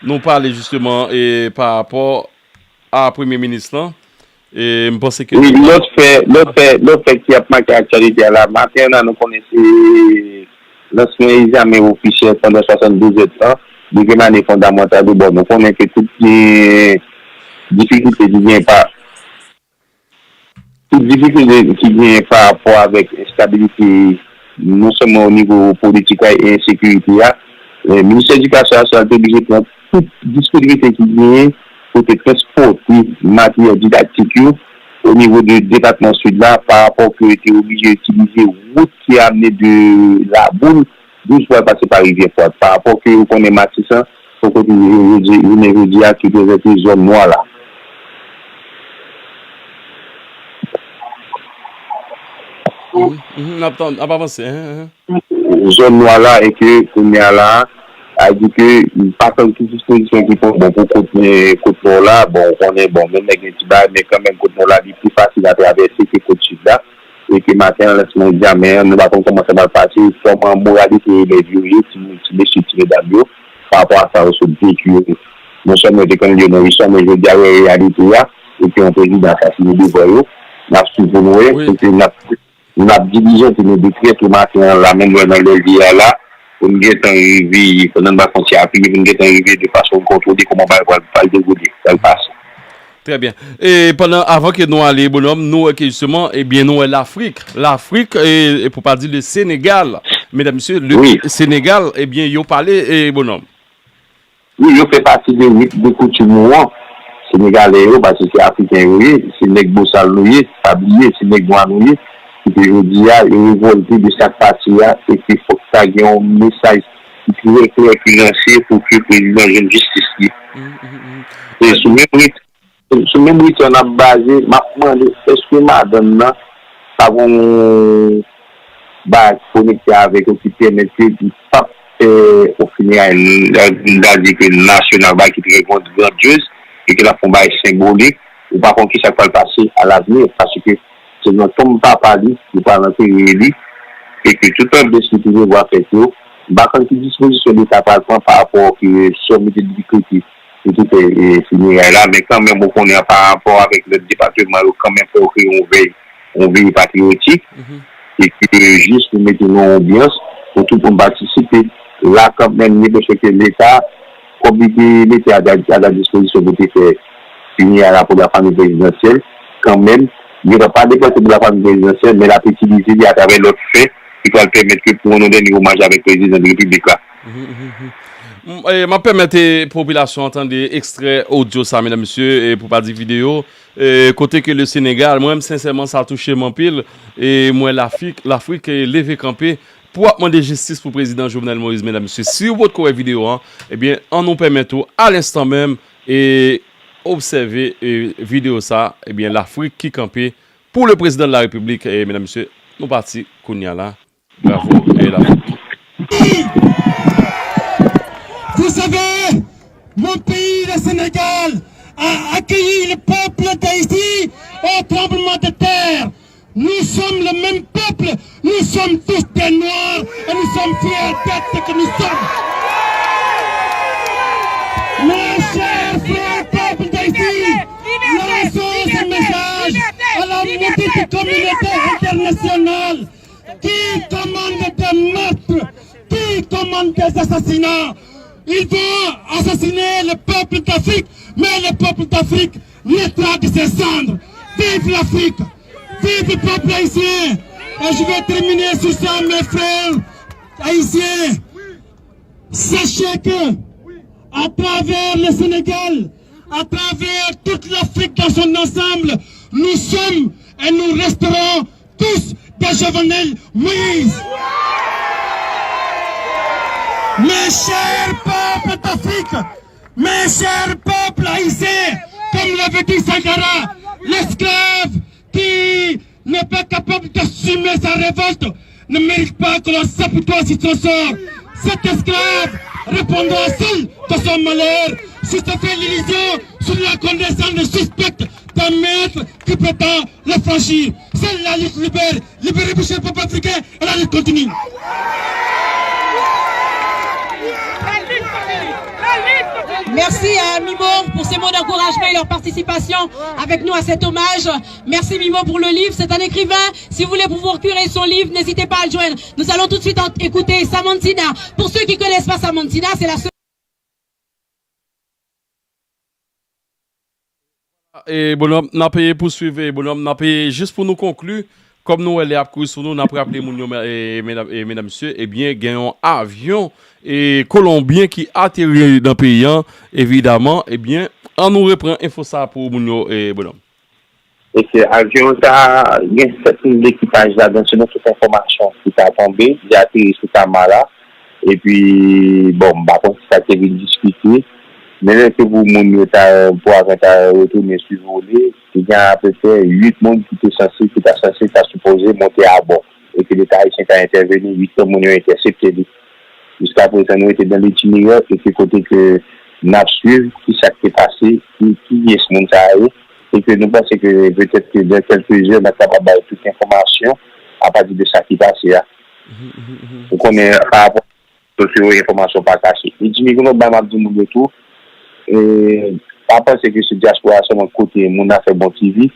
nou pale jisteman, e pa rapò a premye minis lan, e m panse ke wi, lòt fè, lòt fè, lòt fè ki ap make aktyalite a la, maten an la, nou konnen se lansman egzamen ofisyèl pandan swasanndouz èdtan, dezyèm ane fondamantal yo. Bon, nou konnen ke tout gen difikilte ki gen pa tout difikilte ki genyen pa rapò avèk enstabilite, non sèlman o nivo politik la e ensekirite a, men Ministè Edikasyon Nasyonal te oblije pran tout dispozitivite ki genyen pou te transpòte materyèl didaktik yo o nivo de depatman Sid la, pa rapò ke yo te oblije itilize wout ki ap mennen de Laboul jis pou al pase pa Rivyè Fwad. Pa rapò ke ou konnen Matisan, se yon kote jodi, jounen jodi a ki prezante zòn nwa la. Mhm, mhm, n ap tann, n ap avanse, hein, hein. Zòn nwa la, e ke kounye a la, a di ke pa tann tout dispozisyon ki pou bon pou kot, eh, kot nò la. Bon, ou konnen, bon, menm lè gen ti bagay, men kanmenm kot nò la, li pi fasil a travèse ke kot sid la. E ke maten an, lansman egzamen an, nou pa konn kòman sa pral pase, kòman moralite elèv yo ye, ti, ti mesye, ti medam yo, pa rapò a sa yo sot veki yo. Non sèlman yo te konn li yo nan istwa, men jodi a, yo wè reyalite a, e ke yon prezidan asasine devan yo. N ap swiv pou nou wè, wi, kote n ap N ap dilijante, nou detrèt, ou maten an la, menm lè nan lè l ye a la, pou n gentan rive, pandan n pa fwontyè a piye, pou n gentan rive de fason kontwole kòman bagay pral, pral dewoule, pral pase. Trè byen. E pandan, avan ke nou ale, bonòm, nou wè ke jisteman, ebyen, nou wè Lafrik. Lafrik, e, e pou pa di le Senegal. Medam, mesye, le Senegal, ebyen, yo pale, e, bonòm. Wi, yo fè pati de rit, de koutim ou an. Senegalè yo, paske se Afriken yo ye, se nèg bosal nou ye, pa bliye, se nèg nwa nou ye, ki te jodi a, yo revòlte de sa k pase a, e ke fòk ta gen yon mesaj ki trè klè ki lanse pou ke prezidan jwenn jistis li. E sou menm rit, sou menm rit sa n ap baze, m ap mande, èske madanm nan pa gen yon bagay ki konekte avèk yo ki pèmèt ke li p ap fè yon fineray, n a di ke nasyonal, bagay ki trè grand-, grandyez, e ke l ap fè yon bagay senbolik, ou pa konn kisa k pral pase alavni, paske se nan tonm papa li, yo pral antere li, e ke tout anbès ki te devwa fèt yo, m pa konn ki dispozisyon Leta pral pran pa rapò ke sòm yo te di ke pou te fè, e, fineray la, men kanmenm, ou konnen, pa rapò avèk lòt depatman yo, kanmenm, fò yo kreye yon vèy, yon vèy patriyotik, e ke jis pou mete nan yon anbyans, pou tout moun patisipe. La, kanmenm, m gen enpresyon ke Leta, kòb li te mete a, a, a dispozisyon pou te fè fineray la pou lafanmi prezidansyèl, kanmenm, li pa depanse pou lafanmi prezidansyèl, men l ap itilize li atravè lòt fè ki pral pèmèt ke pou yon dènye omaj avèk prezidan de repiblik la. M, e, m ap pèmèt, e, popilasyon an tande ekstrè odyo sa, medam, mesye, e, pou pa di videyo, e, kote ke le Senegal, mwen menm, sensèman, sa touche m anpil, e, m wè Lafrik, Lafrik, e, leve kanpe pou ap mande jistis pou prezidan Jovenel Moïse, medam, mesye. Si w potko wè videyo an, ebyen, ann nou pèmèt ou, alenstan menm, e, obsève, e, videyo sa, ebyen, Lafrik ki kanpe pou le prezidan de la repiblik, e, medam, mesye, nou pati kounye a la. Bravo, e la. Vous savez, mon pays, le Sénégal, a accueilli le peuple d'Haïti au tremblement de terre. Nous sommes le même peuple, nous sommes tous des Noirs et nous sommes fiers d'être ce que nous sommes. Mes chers frères, peuple d'Haïti, lançons ce message à la maudite communauté internationale qui commande des meurtres, qui commande des assassinats. Ils vont assassiner le peuple d'Afrique, mais le peuple d'Afrique naîtra de ses cendres. Vive l'Afrique! Vive le peuple haïtien! Et je vais terminer sur ça, mes frères haïtiens. Sachez que, à travers le Sénégal, à travers toute l'Afrique dans son ensemble, nous sommes et nous resterons tous des Jovenel Moïse. Mes chers peuples d'Afrique, mes chers peuples haïtiens, comme l'avait dit Sankara, l'esclave qui n'est pas capable d'assumer sa révolte ne mérite pas que l'on s'apitoie sur son sort. Cet esclave répondra seul de son malheur si se fait l'illusion sur la condescendance suspecte d'un maître qui prétend l'affranchir. Seule la lutte libère, libérez, mes chers peuples africains, et la lutte continue. Merci à Mimo pour ses mots d'encouragement et leur participation avec nous à cet hommage. Merci Mimo pour le livre. C'est un écrivain. Si vous voulez vous procurer son livre, n'hésitez pas à le joindre. Nous allons tout de suite en- écouter Samantina. Pour ceux qui ne connaissent pas Samantina, c'est la sœur. E bonòm, n ap pouswiv, e bonòm, n ap, jis pou nou konkli, kòm nou wè lè ap kouri sou nou, n ap raple moun yo, e, medam, e, medam, mesye, ebyen, gen yon avyon, e, kolonbyen ki ateri nan peyi an, evidaman, ebyen, ann nou repran enfo sa pou moun yo, e, bonòm. Mesye, avyon sa gen sèt moun lekipaj ladan, selon tout enfòmasyon ki ta tonbe, li ateri sou Tamala. Epi, bon, m pa konn si sa te vin diskite, men lè ke pou moun yo ta, pou avyon ta retounen sivole, te gen apeprè uit moun ki te sanse, ki ta sanse, ta sipoze monte abò, e ke Leta ayisyen ta entèveni, uit nan moun yo entèsepte li. Jiskaprezan, nou rete nan litinerè, e se kote ke n ap swiv kisa k te pase, ki, kiyès moun sa a ye, e ke nou panse ke petèt ke dan kèlke zè, n ap kapab bay tout enfòmasyon apati de sa ki pase a. Ou konnen, pa rapò sosyo, enfòmasyon pa kache. E Jimmy, gen lòt bagay m ap di moun yo tou, e, pa panse ke se dyaspora sèlman kote moun nan fè bon T V,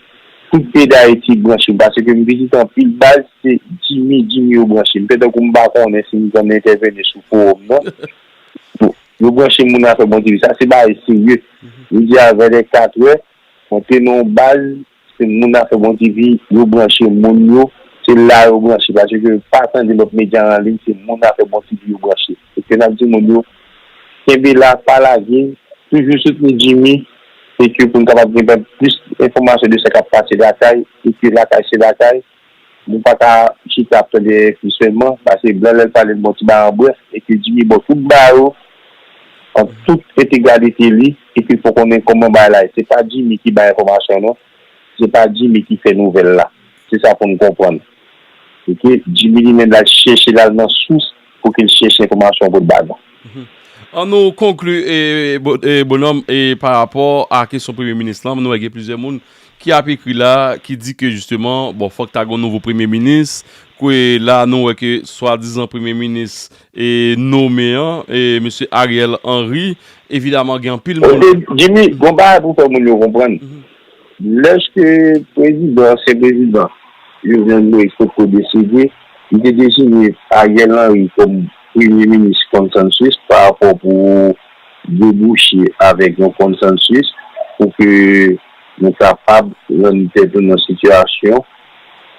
Tout peyi Dayiti branche m, paske m vizite anpil baz, se Jimmy, Jimmy yo branche m. Petèt kou m pa konnen si m konn entèveni sou fowòm nan. Bon, yo branche moun afè Bon T V. Sa se bagay serye. Jodi a, vè lè katrè, mwen te nan yon baz, se moun afè Bon T V, yo branche moun yo, se la yo branche, paske yo pa tande lòt medya an liy, se moun afè Bon T V yo branche. E ke n ap di moun yo, kenbe la, pa lage, toujou soutni Jimmy, e ke pou n kapab gen plis enfòmasyon de sa k ap pase lakay, e ke lakay se lakay, nou pa ka chita ap tande R F I sèlman, paske blan lè l pale l bon ti bagay an brèf, e ke Jimmy bon tout bagay yo, an tout entegralite li, e ke fò konnen kòman bagay la ye. Se pa Jimmy ki bay enfòmasyon non, se pa Jimmy ki fè nouvèl la. Se sa pou n konprann. Ok, Jimmy li menm l al chèche, l al nan sous pou ke l chèche enfòmasyon pou l ba nou. An nou konkli, e, bo- e, Bonòm, e, pa rapò a kesyon Premye Minis lan, nou wè gen plizyè moun ki ap ekri la, ki di ke jisteman, bon, fòk ta gen yon nouvo Premye Minis, ke la nou wè ke swadizan Premye Minis e nome an, e, mesye Ariel Henry, evidaman gen anpil moun. Ok, Jimmy, gon bagay pou fè moun yo konprann. Lèske prezidan, ansyen prezidan, Jovenel Moïse potko deside, li te deziye Ariel Henry kòm premye minis konsansis pa rapò pou debouche avèk yon konsansis pou ke nou kapab rann tèt nou nan sitiyasyon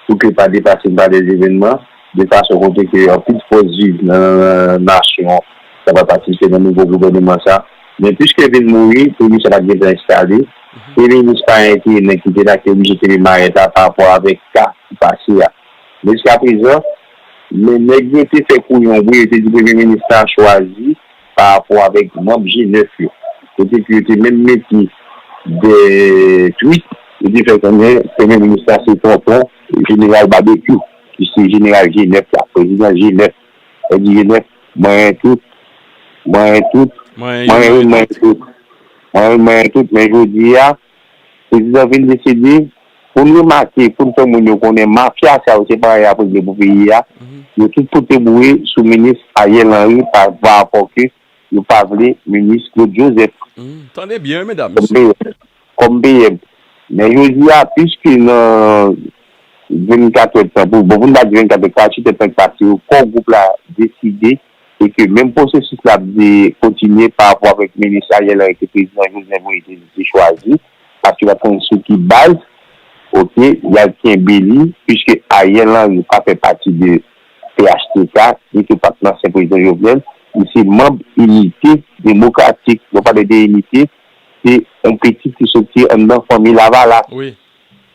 pou ke pa depase pa de evènman, de fason kote ke anpil fòs viv nan nasyon an kapab patisipe nan nouvo gouvèneman sa. Men piske Vin mouri, premye sa pa t gentan enstale, premye minis pa enterenan ki te la ki oblije kenbe mayèt la pa rapò avèk ka ki pase a. Men jiskaprezan, men nèg yo te fè kouyon vre, yo te di premye minis la chwazi pa rapò avèk manm G nèf yo. Kote ke yo te menm mete de twit, yo te fè konnen premye minis la se tonton jeneral Babekyou, ki se jeneral G nèf la, prezidan G nèf. Sa di G nèf, mwen tout, mwen tout, mwen wi, mwen tout, mwen wi, mwen tout, men jodi a, prezidan vin deside, pou n remake, pou n fè moun yo konnen mafya sa yo se pa anyen y ap regle pou peyi a, yo tout pote boure sou minis Ariel Henry pa rapò ke yo pa vle minis Claude Joseph. Tande byen wi medam, mesye. Kòm P M. Men jodi a, piske nan vennkat èdtan, pou, bon, pou n pa di vennkat èdtan, katwit èdtan k pase yo, kò gwoup la deside e ke menm pwosesis la ap kontinye pa rapò avèk minis Ariel Henry ke prezidan Jovenel Moïse te chwazi, paske l ap konn sou ki baz, oke, y al kenbe li, piske Ariel Henry pa fè pati de P H T K, li tou pa t nan ansyen prezidan Jovenel, li se manm Inite Demokratik. Lè w pale de Inite, se yon pitit ki soti anndan fanmi Lavalas. Wi.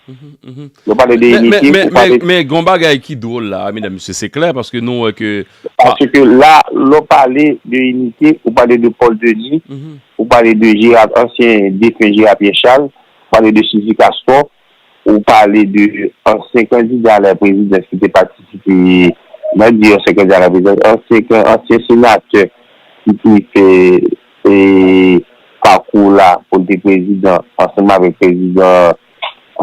Lè w pale de Inite, ou pale. Men gen yon bagay ki dwòl la, medam, mesye, se klè, paske nou wè ke. Paske la, lè w pale de Inite, ou pale de Paul Denis, ou pale de Gérard, ansyen defen Gérard Pierre Charles, ou pale de Suzy Castor, ou pale de ansyen kandida a la prezidans ki te patisipe, m ap di ansyen kandida a la prezidans, ansyen, ansyen senatè ki te fè e, pakou la pou l te prezidan ansanm avèk prezidan,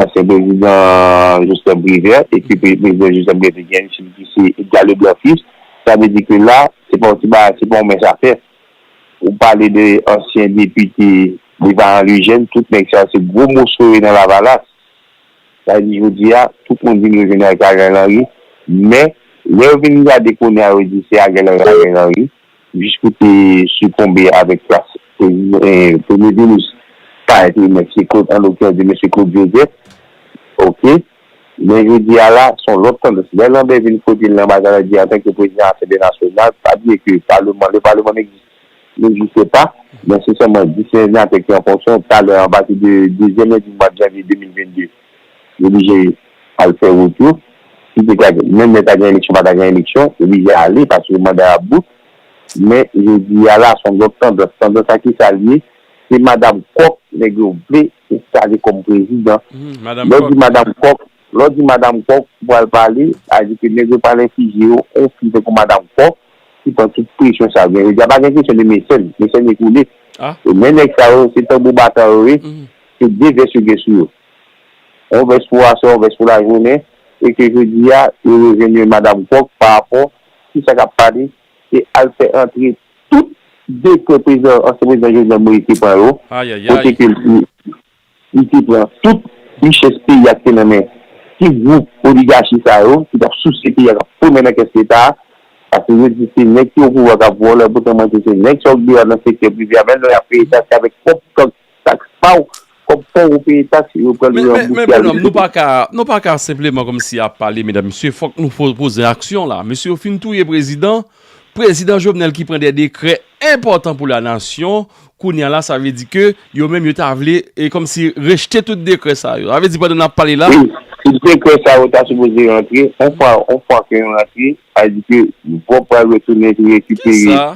ansyen prezidan Joseph Privert, e ke prezidan Joseph Privert te gen yon fi ki se Edgar Leblanc Fils, sa vle di ke la, se pa yon ti bagay, se pa yon mens afè. Ou pale de ansyen depite Levaran Lejèn, tout nèg sa yo se gwo moso yo nan Lavalas. Sa vle di jodi a, tout moun vin rejwenn avèk Ariel Henry, men lè yo vin gade kounye a yo di se Ariel Henry, Ariel Henry, jis pou te sikonbe avèk plas premye minis pa enterimè ki se Claude, an lokirans de mesye Claude Joseph, oke, men jodi a la, se yon lòt tandans. Lè Lambert vin kote l nan bagay la, di antanke prezidan Asanble Nasyonal, pa bliye ke paleman, le paleman n'existe pa, men se sèlman dis senatè ki an fonksyon, talè apati de dezyèm lendi mwa janvye de mil vennde, yo oblije al fè wout yo, si te ka, menm lè ta gen eleksyon, pa ta gen eleksyon, yo oblije ale, paske manda a bout, men jodi a la, se yon lòt tandans, tandans sa ki sa l ye, se madanm kòk nèg yo vle enstale kòm prezidan. Lè w di madanm kòk, lè w di madanm kòk, ou pral pale, sa vle di ke nèg yo pral enfije yo, yon fi tankou madanm kòk, ki pran tout presyon sa yo gen. Jodi a pa gen kesyon de mesèn, mesèn ekoule. Men nèg sa yo, se tanbou batan yo ye, se de vès yo gen sou yo. Yon vès pou aswè, yon vès pou lajounen, e ke jodi a, yo rejwenn yo madanm kòk pa rapò, ki sa k ap pale, se al fè antre tout dekrè prezidan, ansyen prezidan Jovenel Moïse te pran yo, kote ke li, li te pran tout richès peyi a ki te nan men ti gwoup oligachi sa yo, ki t ap souse peyi a, k ap foumen nan kès Leta a, paske yo di se nèg ki o pouvwa k ap vòlè, poutan mwen se nèg sa yo k deyò nan sektè prive a, menm lè y ap peye taks avèk pwòp taks pa w, kòb pa w ou peye taks, yo pral ranbouse avèk. Men, men, men, bonòm, nou pa ka, nou pa ka senpleman kòmsi ap pale, medam, mesye, fòk nou fo-, poze aksyon la. Mesye, yo fin touye prezidan, prezidan Jovenel ki pran de dekrè enpòtan pou lanasyon, kounye a la, sa vle di ke yo menm yo ta vle, e kòmsi rejte tout dekrè sa yo. Sa vle di pandan n ap pale la. Wi, tout dekrè sa yo ta sipoze rantre, yon fwa, yon fwa ke yo rantre, sa vle di ke Bob pral retounen pou rekipere. Kisa?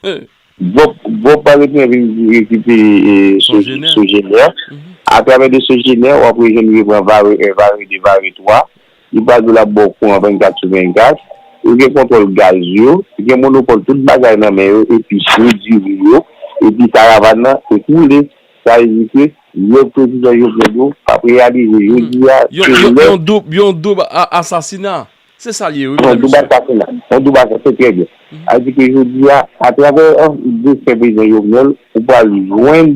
Eh. Bob, Bob pral retounen vin rekipere, eh, Sogener. Sogener. Mhm. Atravè de Sogener, w ap rejwenn repran Vare un, Vare de, Vare twa. Li pral di w l ap ba w kouran vennkat sou vennkat. Yo gen kontwòl gaz yo, yo gen monopòl tout bagay nan men yo, epi sou diri yo, epi karavàn nan, e koule. Sa vle di ke lòd prezidan Jovenel yo p ap reyalize. Jodi a, yon, se yon, lè yon doub, yon doub a-, asasina. Se sa l ye, wi, medam, mesye. Yon doub asasina. Yon doub asasina, se trè byen. Mhm. Sa vle di ke jodi a, atravè, an, defen prezidan Jovenel, ou pral jwenn,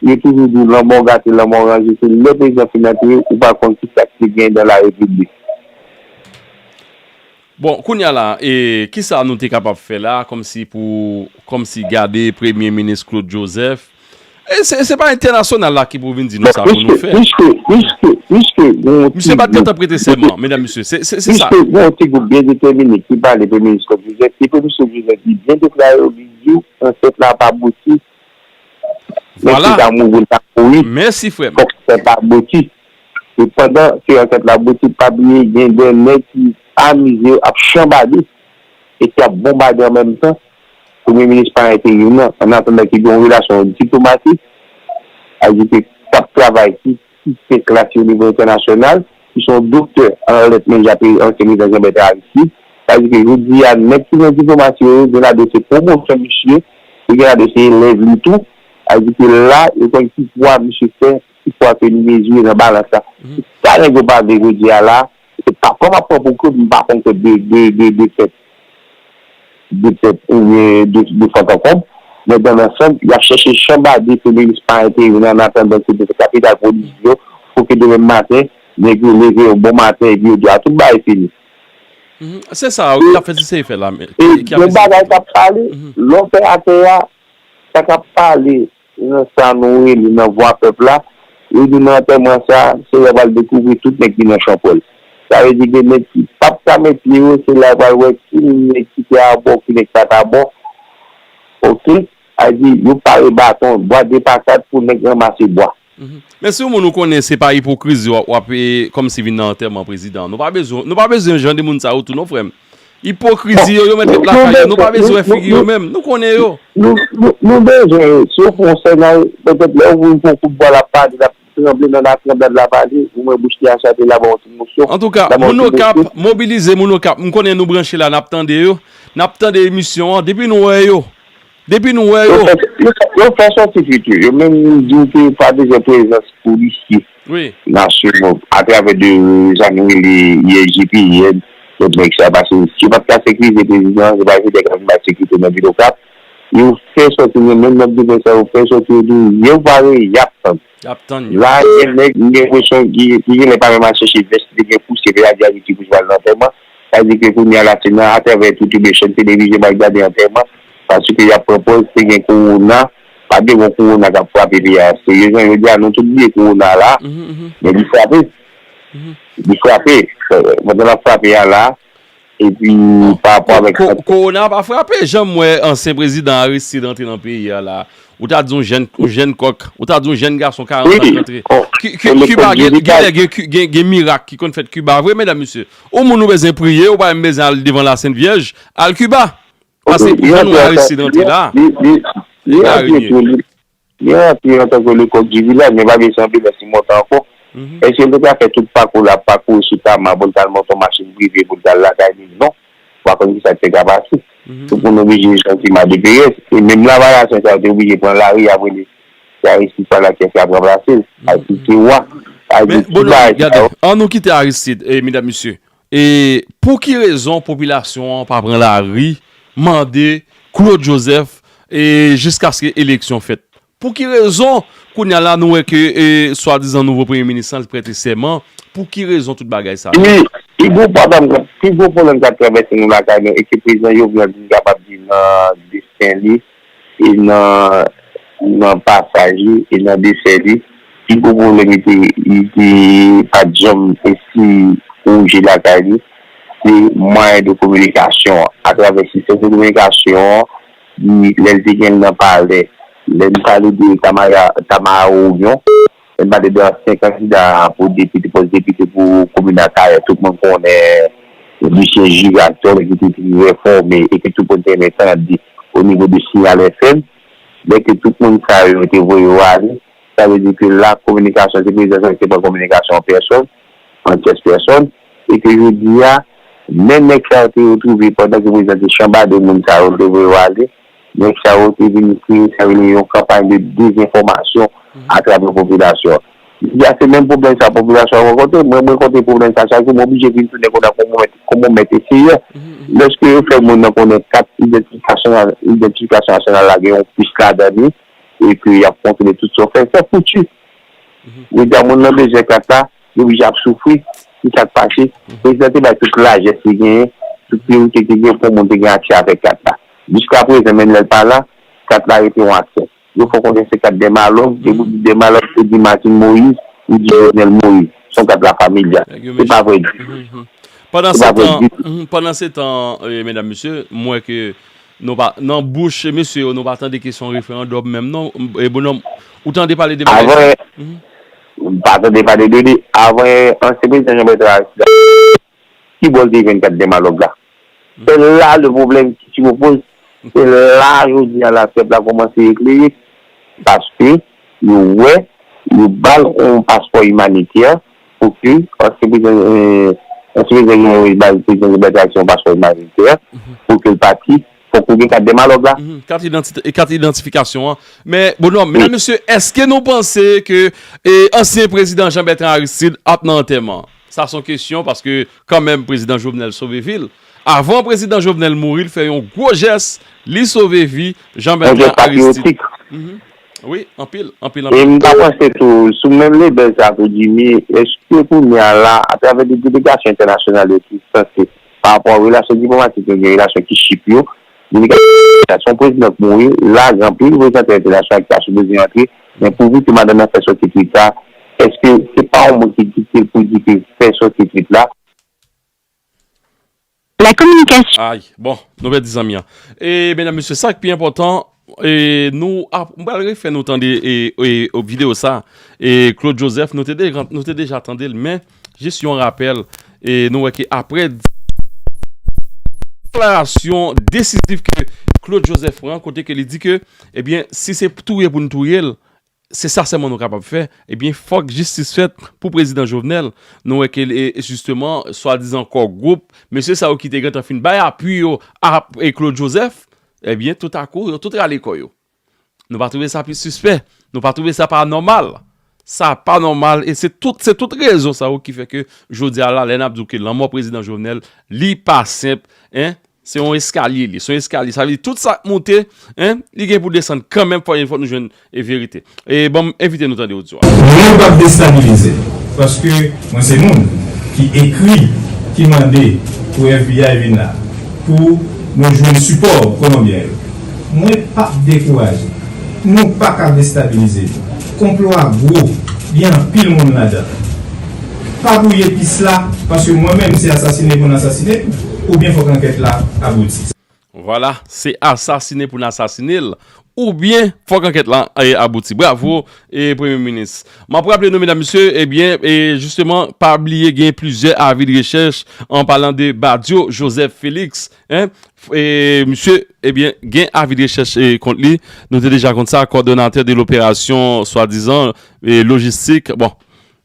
yo toujou di w lanmò gate, lanmò ranje, se lè prezidan fin antre, ou pral konn kisa ki te genyen dan la repiblik. Bon, kounye a la, e, kisa nou te kapab fè la, kòmsi pou, kòmsi gade Premye Minis Claude Joseph? E se, se pa entènasyonal la ki pou vin di nou sa pou nou fè. Piske, piske, piske, piske, gen yon ti gwoup. Misye pa t gentan prete sèman, medam, mesye. Se, se, se sa. Piske gen yon ti gwoup byen detèmine ki pale Premye Minis Claude Joseph, e Premye Minis Claude Joseph li byen deklare yo, li di w ansèt la pa abouti. Vwala. Mèsi, ta mouri, ta mouri. Mèsi, frè m. Fòk sa pa abouti. E pandan ke ansèt la abouti, pa bliye, gen de nèg ki amize yo ap chanbade e ki ap bonbade an menm tan Premye Minis pa enterim nan, an atandan ke gen yon relasyon diplomatik, sa vle di ke k ap travay, ki, ki fè klas yo o nivo entènasyonal, ki se yon doktè an lèt, menm jan ak ansyen prezidan Jean Bertrand Aristide. Sa vle di ke jodi a, nèg ki nan diplomasi yo, yo gen ladan se pwomosyon misye, yo gen ladan se elèv li tou. Sa vle di ke la, yo konn ki pwa misye fè, ki pwa ke li mezire nan balans la. Mhm. Sa nèg yo pa vle jodi a la, se pa pran m ap pran pou Claude, m pa konn Claude de, de, de, de tèt, de tèt oubyen de, de fant an konb. Men dan lansanm, y ap chèche chanbade Premye Minis pa enterim nan, an atandan ke de kapital polis yo, pou ke demen maten, nèg yo leve yo bon maten, epi yo di, "A, tout bagay fini." Mhm. Se sa, wi, y ap fè ti se fè la, men. E ki ap yon bagay k ap pale, mhm, lè w fè atè a, sa k ap pale, nan sa nou rele nan vwa pèp la, yo di nan antèman sa, se lè yo pral dekouvri tout nèg ki nan chanpwèl. Sa vle di gen nèg ki p ap ka met pye yo, se la yo pral wè ki nèg ki te abò, ki nèg pa t abò. Oke? Sa vle di, yo pare baton, bwa de pa kat pou nèg ranmase bwa. Mhm. Men si yon moun ou konnen se pa ipokrizi w ap, w ap, e, kòmsi vin nan antèman prezidan. Nou pa bezwen, nou pa bezwen jan de moun sa yo tou non, frè m. Ipokrizi yo, yo met ret lakay yo. Nou pa bezwen wè figi yo menm. Nou konnen yo. Nou, nou, nou bezwen yo. Si yo fè yon sènay, petèt lè yo vin fè yon kout bwa l ap pale, l ap tranble nan la tranblad la pale, ou wè bouch li a chate, l ap ba w ti mosyon. Antouka, moun Okap, mobilize moun Okap. M konnen nou branche la, n ap tande yo. N ap tande emisyon an. Depi nou wè yo, Depi nou wè yo. Yo fè, yo fè, yo fè sòti twitter. Yo menm di w ke pa bezwen prezans polisye nasyonal atravè de sa nou rele I S G P N, lòt nèg sa, paske si yo pa t ka sekirize prezidan an, se pa jodi a k ap vin bay sekirite nan vil Okap. Yo fè sòti, yo menm nan demen sa, yo fè sòti, yo di, yo pare, y ap tann. Y ap tann yo. La, gen nèg, m gen enpresyon, ki, ki genlè pa menm al chèche vès, li te gen pou se vle a di a ki pou pral nan antèman. Sa vle di ke kounye a la, se nan atravè tout ebechèn televizyon m al gade antèman, paske y ap pran pòz te gen kowona, pa t dwe gen kowona k ap frape peyi a. Seryezman, jodi a, nou tout bliye kowona la, men li frape. Li frape. Pandan l ap frape a la, epi pa rapò avèk. Kowona pa frape, jan m wè ansyen prezidan Aristide antre nan peyi a la. Ou ta di yon jèn, yon jèn kòk, ou ta di yon jèn gason karant an ki antre. Ki, ki, Kiba, gen, gen, gen, gen mirak ki konn fèt Kiba vre, medam, mesye. Yon moun ou bezwen priye, ou pa menm bezwen al devan la Sent Vyèj, al Kiba. Paske jan nou Aristide antre la, li, li, li antre tou, li, li antre antanke le coq du village, men pa gen sanble lè si montan ankò. Èske l te ka fè tout pakou l ap pakouri sou Tama pou l t al monte yon machin prive pou l t al lakay li? Non. Ou pa konn kisa ki te ka pase. Se pou nou oblije santi mal de P S. E menm lavalasyen sa yo te oblije pran lari apre li. Se Aristide pa la ki ap ranplase l. Aristide se wa. Men, bon, gade, ann nou kite Aristide, e, medam, mesye. E pou ki rezon popilasyon an pa pran lari, mande Claude Joseph, e jiskaske eleksyon fèt? Pou ki rezon Kounye a la, nou wè ke, e, swadizan nouvo premye minis lan, li prete sèman. Pou ki rezon tout bagay sa yo? Wi, pi gwo pwoblèm, pi gwo pwoblèm k ap travèse nou lakay nou, e ke prezidan Jovenel vin kapab di nan desten li, e nan, nan pasaj li, e nan desè li, pi gwo pwoblèm li te, li te pa t janm esi korije lakay li, se mwayen de kominikasyon an. Atravè sistèm de kominikasyon an, li, lè l te gen l nan palè, lè n pale de Tamara, Tamara Orion, lè n pale de ansyen kandida pou depite, pòs depite pou komin Akayè, tout moun konnen Lucien Girac, yon nèg ki te trè fòme e ke tout moun te renmen tande o nivo de Signal F M. Lè ke tout moun sa yo te voye yo ale, sa vle di ke la kominikasyon, se prezidan sa ki te pran kominikasyon an pèsòn, an tyès pèsòn, e ke jodi a, men nèg sa yo te retwouve pandan ke prezidan te chanbade moun sa yo, te voye yo ale, nèg sa yo te vin kreye sa yo rele yon kanpay de dezenfòmasyon atravè popilasyon an. Jodi a, se menm pwoblèm sa popilasyon an rankontre. Mwen, mwen rankontre pwoblèm sa chak jou, mwen oblije vin tounen konn a kòman mèt, kòman mèt eseye. Lèske yo fè moun nan konnen kat idantifikasyon, idantifikasyon nasyonal la gen yon pis ladan li, e ke y ap kontwole tout sa w fè, se fouti. Jodi a, moun nan bezwen kat la, li oblije ap soufri, se sa k pase. Prezidan te bay tout lajès li genyen, tout priyorite li te genyen pou moun te gen aksè avèk kat la. Jiskaprezan, menm lè l pa la, kat la rete yon aksè. Yo fè w konnen se kat dèmalòg, depi w di dèmalòg, ou di Martine Moïse, ou di Jovenel Moïse. Se yon kat lafamilya. Se pa vre ditou. Se pa vre ditou. Pandan se tan, e, medam, mesye, m wè ke nou pa, nan bouch mesye yo, nou pa tande kesyon referandòm menm non. E, bonòm, ou tande pale de bagay sa? Avan, m pa tande pale de li. Avan, ansyen prezidan Jean Bertrand Aristide, ki bò l te jwenn kat dèmalòg la? Se la le problème qui se pose. Se la, jodi a, la pèp la kòmanse eklere. Paske yo wè, yo ba l yon paspò imanitè pou ke, ansyen prezidan, e, ansyen prezidan Jovenel Moïse ba l, prezidan Liberté Action yon paspò imanitè pou ke l pati, fòk ou gen kat dèmalòg la. Kat idantite, e kat idantifikasyon an. Men, bonòm, medam, mesye, èske nou panse ke, e, ansyen prezidan Jean Bertrand Aristide ap nan antèman? Sa se yon kesyon paske kanmenm prezidan Jovenel sove vi l. Avan prezidan Jovenel mouri, l fè yon gwo jès, li sove vi Jean Bertrand Aristide. Wi, anpil, anpil, anpil. E m ta panse tou, sou menm lebèl sa tou, Jimmy, èske kounye a la, atravè de delegasyon entènasyonal yo ki sanse, pa rapò a relasyon diplomatik yo gen, relasyon ki chip yo, delegasyon prezidan k mouri, la, gen anpil reprezantan entènasyonal ki ta sipoze antre, men pouvi ke madanm nan fè sòti twit sa, èske se pa yon moun ki dikte l pou di ke fè sòti twit la? La communication. Ay, bon, nou pèdi zanmi an. E, medam, mesye, sa k pi enpòtan, e, nou ap, m pral refè nou tande, e, e, videyo sa. E, Claude Joseph, nou te de-, nou te deja tande l, men, jis yon rapèl, e, nou wè ke apre deklarasyon desiziv ke Claude Joseph pran, kote ke li di ke, ebyen, si se touye pou n touye l, se sa sèlman nou kapab fè, ebyen, fòk jistis fèt pou prezidan Jovenel. Nou wè ke, e, e, jisteman, swadizan kò gwoup, mesye sa yo ki te gentan fin bay apui yo a, e, Claude Joseph, ebyen, toutakou, yo tout rale kò yo. Nou pa twouve sa pi sispè, nou pa twouve sa pa nòmal. Sa pa nòmal, e se tout, se tout rezon sa yo ki fè ke jodi a la, lè n ap di w ke lanmò prezidan Jovenel, li pa senp, en, se yon eskalye li, se yon eskalye. Sa vle di tout sa k moute, en, li gen pou desann kanmenm, fò, fò nou jwenn, e, verite. E ban m envite nou tande odyo a. Mwen p ap destabilize, paske mwen se moun ki ekri, ki mande pou F B I vin la, pou nou jwenn sipò Kolonbyen yo. Mwen p ap dekouraje. Nou pa ka destabilize nou. Konplo a gwo, gen anpil moun ladan. Pa bwouye pis la, paske mwen menm se asasine pou n asasine m, oubyen fòk ankèt la abouti. Vwala, se asasine pou n asasine l, oubyen fòk ankèt la, e, abouti. Bravo, e, Premye Minis. M ap raple nou, medam, mesye, ebyen, e, jisteman, pa bliye gen plizyè avi de rechèch, an palan de Badio Joseph Félix, en, e, misye, ebyen, gen avi de rechèch, e, kont li. Nou te deja konn sa, coordonnateur de l'opération, swadizan, e, lojistik. Bon,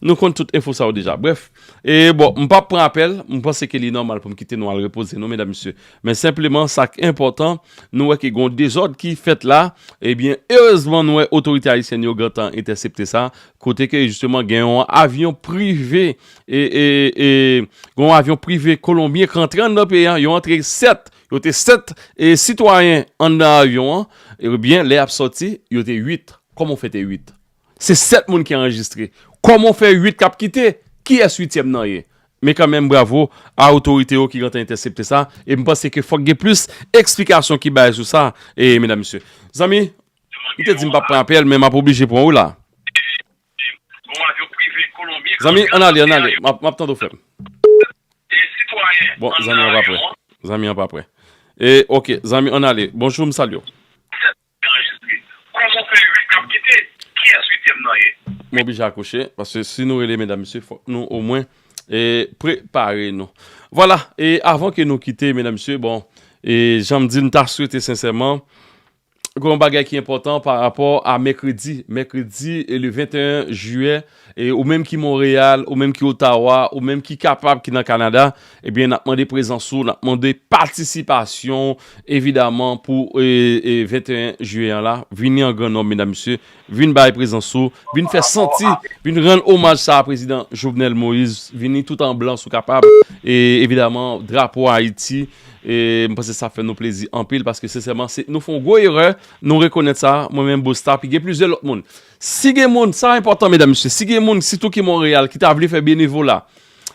nou konn tout enfo sa yo deja. Brèf, e, bon, m p ap pran apèl. M panse ke li nòmal pou m kite nou al repoze nou, medam, mesye. Men senpleman, sa k enpòtan, nou wè ke gen yon dezòd ki fèt la. Ebyen, erezman, nou wè otorite ayisyèn yo gentan entèsepte sa. Kote ke, jisteman, gen yon avyon prive, e, e, e, gen yon avyon prive kolonbyen k rantre anndan peyi a. Yo antre sèt, yo te sèt, e, sitwayen anndan avyon an. Ebyen, lè y ap sòti, yo te uit. Kòman w fè te uit? Se sèt moun ki anrejistre. Kòman w fè uit k ap kite? Kiyès uityèm nan ye? Men kanmenm, bravo a otorite yo ki gentan entèsepte sa. E m panse ke fòk gen plis eksplikasyon ki bay sou sa, e medam, mesye. Zanmi, m te di m p ap pran apèl, men m ap oblije pran w wi la. Zanmi, ann ale, ann ale. M ap, m ap tande w, frè m. Bon, zanmi an pa prè. Zanmi an pa prè. E, ok, zanmi, ann ale. Bonjou, m salye w. M oblije akwoche, paske si nou rele medam, mesye, fòk nou omwen, e, prepare nou. Vwala, e avan ke nou kite, medam, mesye, bon, e jan m di, m ta swete sensèman, gen yon bagay ki enpòtan pa rapò a mèkredi. Mèkredi, e, le venteyen jiyè, e ou menm ki Monreyal, ou menm ki Otawa, ou menm ki kapab, ki nan Kanada, ebyen, n ap mande prezans ou, n ap mande patisipasyon, evidaman, pou, e, e, venteyen jiyè an la. Vini an gran nonb, medam, mesye. Vin bay prezans ou, vin fè santi, vin rann omaj sa a prezidan Jovenel Moïse, vini tout an blan si w kapab, e evidaman drapo Ayiti, e m panse sa fè nou plezi anpil paske sensèman se, nou fè yon gwo erè, nou rekonèt sa, mwen menm Bosta, pi gen plizyè lòt moun. Si gen moun, sa enpòtan medam mesye, si gen moun sitou ki Monreyal ki ta vle fè benevola,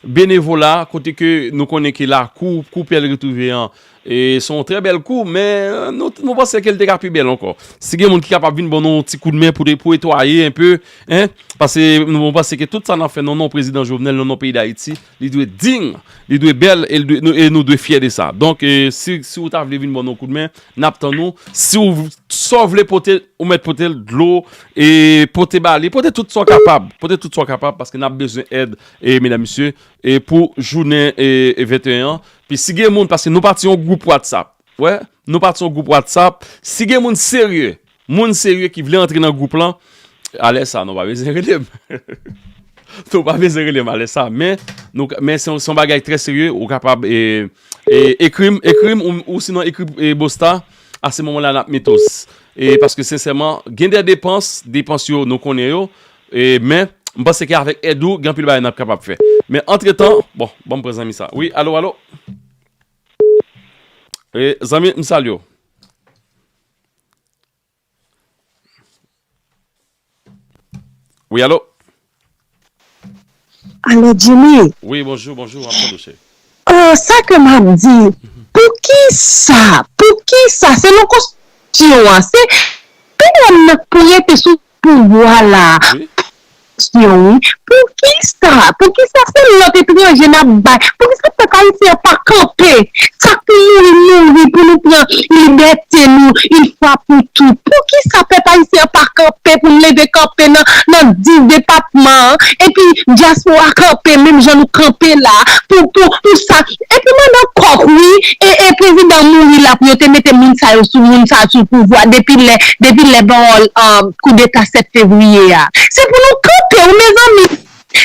benevola, kote ke nou konnen ke lakou, kou Pyè Retwouve an, e se yon trè bèl kou, men nou, nou panse ke l te ka pi bèl ankò. Si gen moun ki kapab vin ban nou yon ti koudmen pou, pou netwaye enpe, en, paske nou, nou panse ke tout sa n ap fè nan non prezidan Jovenel, nan non peyi Dayiti, li dwe dign, li dwe bèl, e, l dwe, nou, e nou dwe fyè de sa. Donk, e, si, si w ta vle vin ban nou yon koudmen, n ap tann ou. Si w, sa w vle pote, ou mèt pote l, dlo, e pote ba li, pote tout sa w kapab, pote tout sa w kapab, paske n ap bezwen èd, e medam, mesye, e pou jounen, e, e venteyen an. Pi si gen moun, paske nou pati yon gwoup WhatsApp. Wè, nou pati yon gwoup WhatsApp. Si gen moun serye, moun serye ki vle antre nan gwoup lan, alè sa, nou pa bezwen rele m. Nou pa bezwen rele m alè sa. Men, nou, men se yon, se yon bagay trè serye. Ou kapab, e, e, ekri m, ekri m, ou, ou sinon ekri, e, Bosta. A se moman la n ap mete w. E, paske sensèman, gen de depans, depans yo, nou konnen yo. E, men, m panse ke avèk èd ou, gen anpil bagay n ap kapab fè. Men, antretan, bon, ban m pran zanmi sa. Wi, alo, alo. E, zanmi, m salye w. Wi, alo. Alo, Jimmy. Wi, bonjou, bonjou, m ap tande w, cheri. Oh, sa ke m ap di, poukisa, poukisa, selon konstitisyon an, se P M nan k pou rete sou pouvwa la. Wi. Kesyon, wi. Poukisa? Poukisa se lòt etranje n ap bay? Poukisa pèp ayisyen an pa kanpe? Sa k pou mouri, mouri pou nou pran libète nou, yon fwa pou tout. Poukisa pèp ayisyen an pa kanpe pou n leve kanpe nan, nan dis depatman an? Epi dyaspora kanpe menm jan nou kanpe la pou, pou, pou sa. Epi mandan kòk, wi, e, e prezidan mouri la pou yo te mete moun sa yo sou, moun sa sou pouvwa depi lè, depi lè pawòl, um, koudeta sèt fevriye a. Se pou nou kanpe, wi, mezanmi.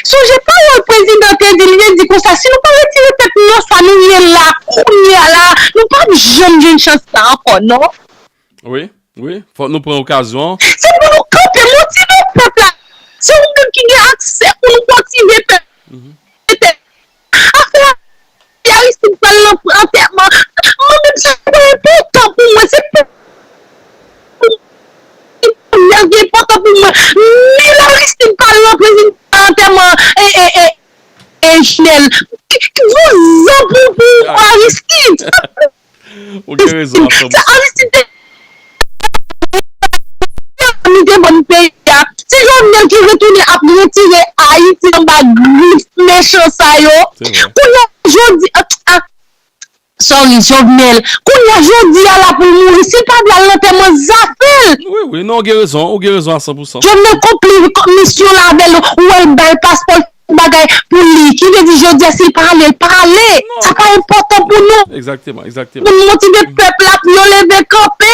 Sonje pawòl prezidan te di, li te di konsa, si nou pa retire tèt nou nan sa nou ye la, kounye a la, nou p ap janm jwenn chans sa ankò, non. Wi, wi, fòk nou pran okazyon an. Se pou nou kanpe, motive pèp la. Se ou menm ki gen aksè pou nou motive pèp. Afè Aristide pral nan antèman. Mwen menm, se pa enpòtan pou mwen. Se pa enpòtan pou mwen. Ni Aristide pral nan prezidan antèman e, e, e, e Jovenel. Vouzan pou, pou Aristide. Ou gen rezon a san pou san. Aristide te li te ban peyi a. Se Jovenel ki retounen ap retire Ayiti anba grif mechan sa yo. Kounye a jodi, ah, sorry, Jovenel. Kounye a jodi a la pou l mouri. Si l pa vle al antèman, zafè l. Wi, wi, non, ou gen rezon, ou gen rezon a san pou san. Jovenel konpli misyon l avè l, ou wè l bay paspò bagay pou li. Ki vle di jodi a, si l pa ale, l pa ale. Sa pa enpòtan pou nou. Egzakteman, egzakteman. Pou nou motive pèp la, pou yo leve kanpe.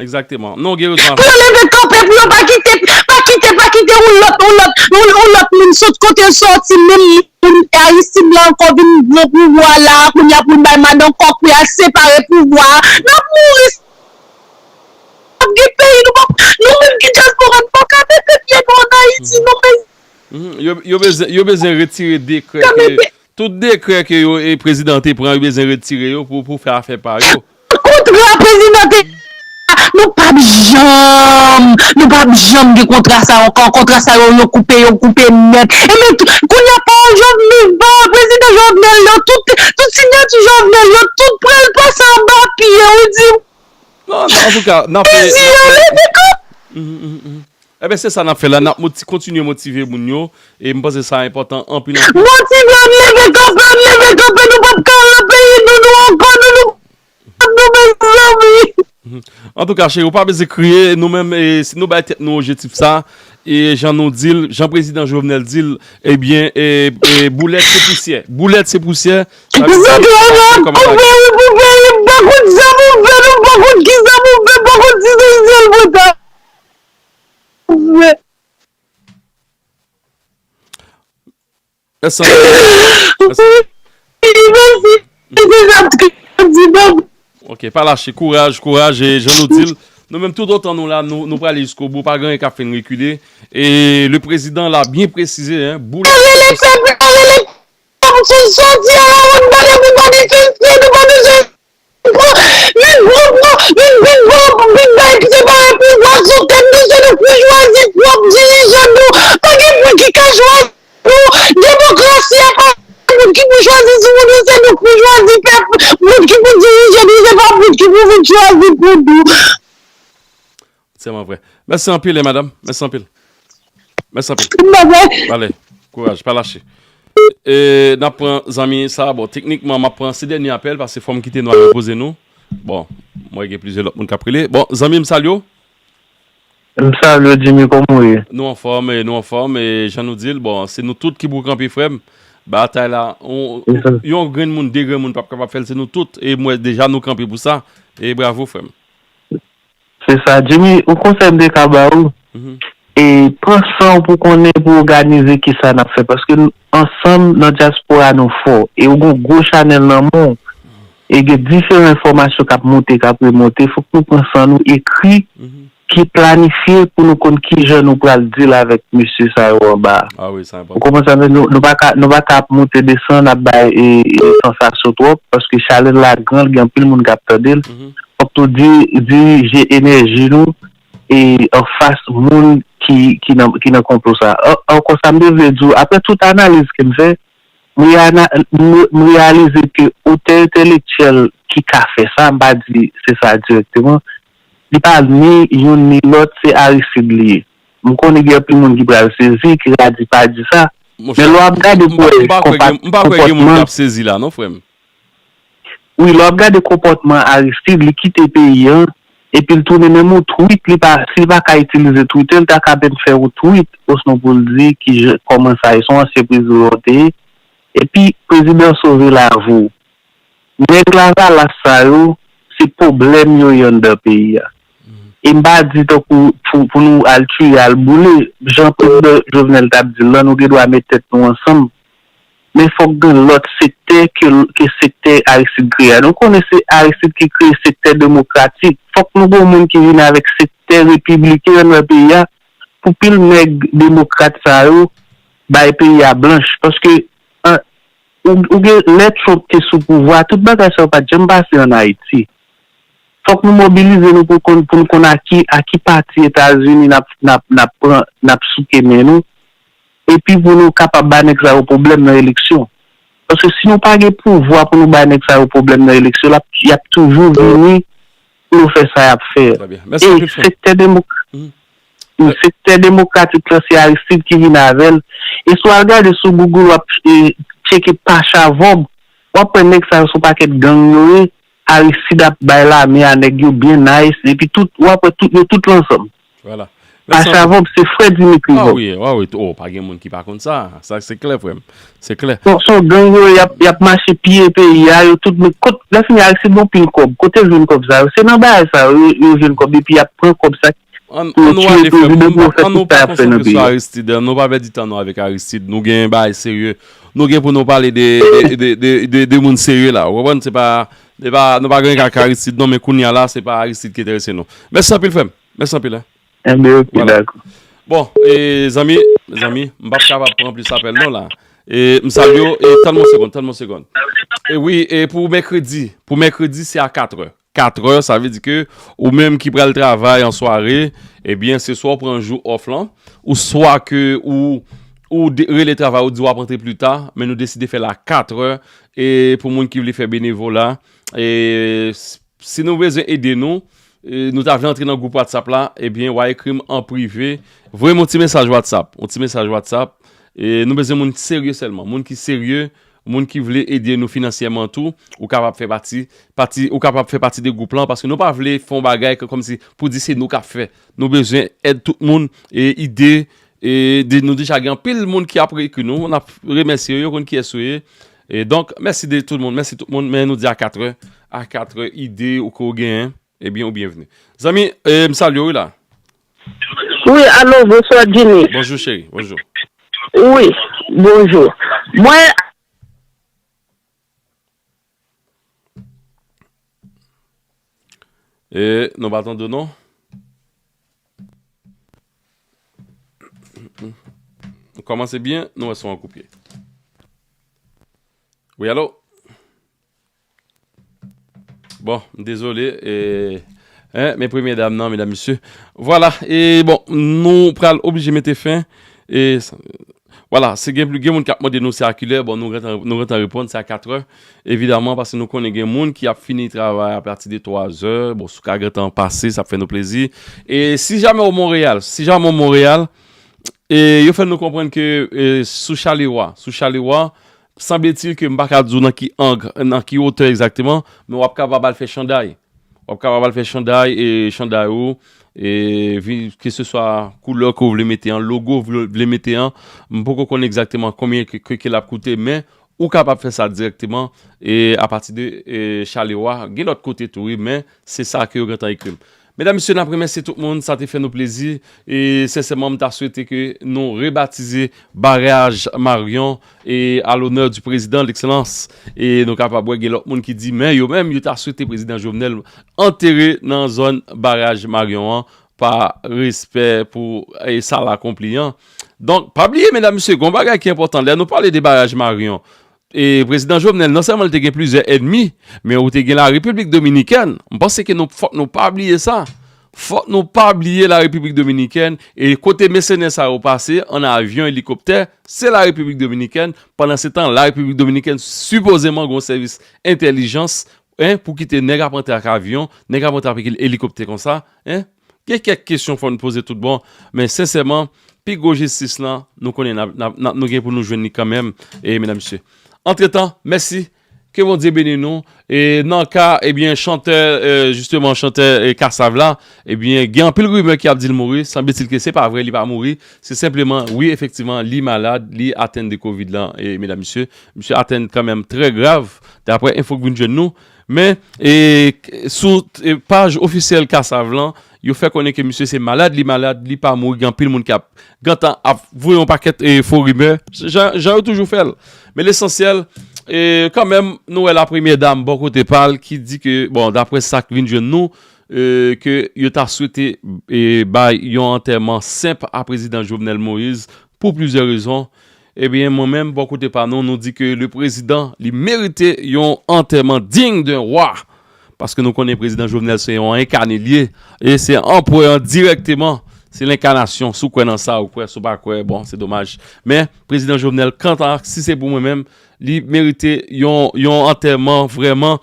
Egzakteman. Non, ou gen rezon. Pou yo leve kanpe, pou yo pa kite, pa kite, pa kite yon lòt, yon lòt, yon, yon lòt moun sot kote l sòti, menm moun Aristide la ankò vin pran pouvwa la, kounye a pou l bay madan kòk pou y al separe pouvwa. N ap mouri. N ap gen peyi, nou p ap, nou menm ki dyaspora, nou pa ka mete pye nou ann Ayiti, non, men Mhm. Yo, yo bezwen, yo bezwen retire dekrè ke, tout dekrè ke yo, e prezidan te pran, yo bezwen retire yo pou, pou fè afè pa yo. Kontra prezidan te, Nou p ap janm, nou p ap janm gen kontra sa yo ankò. Kontra sa yo, yo koupe, yo koupe nèt. Ebyen, kounye a, pa Jovenel, pa prezidan Jovenel, yo, tout, tout siyati Jovenel, yo, tout pral pase anba pye, wi, di. Non, antouka, n ap fè. Ebyen, se sa n ap fè la. N ap moti, kontinye motive moun yo. E m panse sa enpòtan anpil, anpil. Motive, ann leve kanpe, ann leve kanpe. Nou p ap ka nan peyi nou, nou ankò, nou, nou, nou, mezanmi. Antouka, cheri, ou pa bezwen kriye. Nou menm, e, si nou bay tèt nou objektif sa, e jan nou di l, jan prezidan Jovenel di l, ebyen, e, e, boulèt se pousyè. Boulèt se pousyè. Sa vle di, nou pa ka koupe pou peyi, m pa konn sa pou fè, nou pa konn ki sa pou fè, m pa konn si se sèl pou ta. Mèsi anpil. Ok, pa lache. Kouraj, kouraj. E jan nou di l, nou menm, toutotan nou la, nou, nou prale jiskobou. Pa gen anyen k ap fè n rekile. E le prezidan la byen presize, hein, boulèt. Soti a la wonn gade pou manifeste, nou pa bezwen vin pran, vin pran, vin, vin pran, vin bay separe pouvwa sou tèt nou, se nou k pou chwazi pwòp dirijan nou. Pa gen moun ki ka chwazi nou. Demokrasi a pa moun ki pou chwazi sou moun, se nou k pou chwazi pèp, moun ki pou dirije nou, se pa moun ki pou vin chwazi pou nou. Sèman vrè. Mèsi anpil, eh, madanm. Mèsi anpil. Mèsi anpil. Bale, kouraj, pa lache. E, n ap pran zanmi sa. Bon, teknikman, m ap pran se dènye apèl, paske fò m kite nou al repoze nou. Bon, mwen gen plizyè lòt moun k ap rele. Bon, zanmi m, salye w. M salye w, Jimmy, kòman w ye? Nou anfòm, e, nou anfòm, e jan nou di l, bon, se nou tout ki pou kanpe, frè m. Batay la, yon grenn moun, de grenn moun p ap kapab fè l, se nou tout. E m wè deja nou kanpe pou sa. E bravo, frè m. Se sa. Jimmy, yon konsèy m te ka ba ou, e pran san w pou konnen, pou òganize kisa n ap fè. Paske ansanm nan dyaspora nou fò. E ou gen yon gwo chanèl nan men w. E gen diferan enfòmasyon k ap monte, k ap remonte. Fòk nou pran san nou, ekri, ki planifye pou nou konn kijan nou pral deal avèk mesye sa yo anba a. Ou konprann sa m di w? Nou pa ka, nou pa ka ap monte desann, ap bay, e, e, sansasyon twòp, paske chalè la gran, gen anpil moun k ap tande l. Fòk nou di, dirije enèji nou, e, anfas moun ki, ki nan, ki nan konplo sa. An, ankò sa m te vle di w, apre tout analiz ke m fè, m reyana-, m, m reyalize ke otè entèlektyèl ki ka fè sa, m pa di se sa dirèkteman, li pa ni youn ni lòt, se Aristide li ye. M konnen gen anpil moun ki pral sezi, ki ka di pa di sa, men lè w ap gade pou wè konpòtman. M pa kwè gen moun k ap sezi la non, frè m. Wi, lè w ap gade konpòtman Aristide, li kite peyi a, epi l tounen menm yon tweet, li pa, si l pa ka itilize Twitter, l ta ka menm fè yon tweet, osnon pou l di ki jan, kòman sa ye, se yon ansyen prezidan w te ye, epi prezidan sove lavi w. Nèg Lavalas sa yo, se pwoblèm yo ye anndan peyi a. E m pa di tankou pou, pou nou al tiye, al boule, jan prezidan Jovenel t ap di l lan, nou gen dwa met tèt nou ansanm. Men fòk gen lòt sektè ke, ke sektè Aristide kreye a. Nou konnen se Aristide ki kreye sektè demokratik. Fòk nou gen yon moun ki vin avèk sektè repibliken anndan peyi a pou pil nèg demokrat sa yo bay peyi a blanch. Paske, an, ou, ou gen, lè Trump te sou pouvwa, tout bagay sa yo pa t janm pase ann Ayiti. Fòk nou mobilize nou pou konn, pou n konn a ki, a ki pati Etazini n ap, n ap, n ap pran, n ap souke men nou. Epi pou nou kapab ba nèg sa yo pwoblèm nan eleksyon. Paske si nou pa gen pouvwa pou nou ba nèg sa yo pwoblèm nan eleksyon, l ap, y ap toujou vini pou yo fè sa y ap fè. E sektè demok-, sektè demokratik lan, se Aristide ki vin avè l. E si w al gade sou Google, w ap, e, tcheke Pacha Vòb, w ap wè nèg sa yo se yon pakèt gang yo ye. Aristide ap bay lame a nèg yo byen nice, epi tout, w ap wè tout, yo tout lan ansanm. Pacha Vòb se frè Dimitri Vòb. Ah wi, ah wi, oh, pa gen moun ki pa konn sa. Sa se klè, frè m. Se klè. Bon, se yon gang yo ye, y ap, y ap mache piye peyi a, yo tout, men kot, lè fini Aristide gen anpil kòb. Kote l jwenn kòb sa yo? Se nan bagay sa yo, yo, yo jwenn kòb, epi y ap pran kòb sa pou yo tiye prezidan, pou yo fè tout sa y ap fè nan peyi a. Ann nou pa konsantre sou Aristide, ann nou pa pèdi tan nou avèk Aristide. Nou gen bagay serye. Nou gen pou nou pale de, de, de, de, de, de moun serye la. Ou konprann? Se pa, se pa, nou pa gen anyen ak Aristide non, men kounye a la, se pa Aristide ki enterese nou. Mèsi anpil, frè m. Mèsi anpil, hein. Enben, ok, dakò. Bon, e, zanmi, zanmi, m p ap kapab pran plis apèl non la. E, m salye w, e, tann m yon segonn, tann m yon segonn. E wi, e pou mèkredi, pou mèkredi, se a katrè. katrè, sa vle di ke ou menm ki pral travay an sware, ebyen, se swa w pran jou off lan, ou swa ke ou, ou de- rele travay, ou di w ap rantre pli ta, men nou deside fè l a katrè, e pou moun ki vle fè benevola, e s- si nou bezwen ede nou, e nou ta vle antre nan gwoup WhatsApp la, ebyen, w a ekri m an prive, voye m yon ti mesaj WhatsApp, yon ti mesaj WhatsApp, e nou bezwen moun serye sèlman, moun ki serye, moun ki vle ede nou finansyèman tou, ou kapab fè pati, pati, ou kapab fè pati de gwoup lan, paske nou pa vle fè yon bagay k- kòmsi pou di se nou k ap fè. Nou bezwen èd tout moun, e ide, e de- nou deja gen anpil moun ki ap ekri nou, n ap remèsye yo, yo konn kiyès yo ye. E donk, mèsi de tout moun, mèsi tout moun, men nou di a katrè, a katrè ide ou ke w genyen, ebyen, ou byenvni. Zanmi, e, m salye w, wi, la. Wi, alo, bonswa, Jimmy. Bonjou, cheri, bonjou. Wi, bonjou. Mwen, E, nou pa tande w, non? Nou kòmanse byen, nou wè son an koupe. Wi, alo? Bon, m dezole, e, en, men premye dam nan, medam, mesye. Vwala, e bon, nou pral oblije mete fen, e, vwala, se gen, gen moun k ap mande nou se a kilè, bon, nou gentan, nou gentan reponn, se a katrè, evidaman, paske nou konnen gen moun ki ap fini travay apati de twazè, bon, si w ka gentan pase, sa ap fè nou plezi. E si jamè w Monreyal, si jamè w Monreyal, e yo fè nou konprann ke, e, sou Chalewa, sou Chalewa, sanbletil ke m pa ka di w nan ki ang, nan ki wotè egzakteman, men w ap kapab al fè chanday. W ap kapab al fè chanday, e chanday ou, e vi- ke se swa koulè ke w vle mete an, logo w vle, vle mete an, m poko konn egzakteman konbyen ke, ke, ke l ap koute, men ou kapab fè sa dirèkteman, e apati de, e, Chalewa. Gen lòt kote tou, wi, men se sa ke yo gentan ekri m. Medam, mesye, n ap remèsye tout moun, sa te fè nou plezi, e sensèman, m ta swete ke nou rebatize Baraj Marion, e a lonè di prezidan, lekselans, e nou kapab wè gen lòt moun ki di, men yo menm, yo ta swete prezidan Jovenel antere nan zòn Baraj Marion an, pa respè pou, e, sa l akonpli an. Donk, pa bliye, medam, mesye, gen yon bagay ki enpòtan, lè nou pale de Baraj Marion, e prezidan Jovenel, non sèlman li te gen plizyè ènmi, men ou te gen Larepiblik Dominikèn. M panse ke nou, fòk nou pa bliye sa. Fòk nou pa bliye Larepiblik Dominikèn, e kote mèsenè sa yo pase, an avyon, elikoptè, se Larepiblik Dominikèn. Pandansetan, Larepiblik Dominikèn sipozeman gen yon sèvis entèlijans, en, pou kite nèg ap antre ak avyon, nèg ap antre ak elikoptè konsa, en. Gen kèk kesyon fò n poze tout bon, men sensèman, pi gwo jistis lan, nou konnen n ap, n ap, n ap, nou gen pou nou jwenn li kanmenm, e medam, mesye. Antretan, mèsi, ke Bondye beni nou. E nan ka, ebyen, chantè, e, jisteman, chantè, e, Kasav la, ebyen, gen anpil rimè ki ap di l mouri, sanbletil ke se pa vre, li pa mouri. Se senpleman, wi, efektivman, li malad, li atenn de kovid lan, e medam, mesye. Misye atenn kanmenm trè grav, daprè enfo k vin jwenn nou. Men, e, sou, e, paj ofisyèl Kasav lan, yo fè konnen ke misye se malad, li malad, li pa mouri, gen anpil moun k ap gentan ap voye yon pakèt, e, fo rimè, jan, jan yo toujou fè l. Men lesansyèl, e, kanmenm, nou wè la premyè dam bò kote pa l ki di ke, bon, daprè sa k vin jwenn nou, e, ke yo ta swete, e, bay yon antèman senp a prezidan Jovenel Moïse pou plizyè rezon. Ebyen, mwen menm, bò kote pa nou, nou di ke le prezidan, li merite yon antèman digne d'un roi. Paske nou konnen prezidan Jovenel se yon enkane l ye. E se anperè an dirèkteman. Se lenkanasyon. Si w kwè nan sa, ou kwè, si w pa kwè, bon, se domaj. Men, prezidan Jovenel, kanta si se pou mwen menm, li merite yon, yon antèman vrèman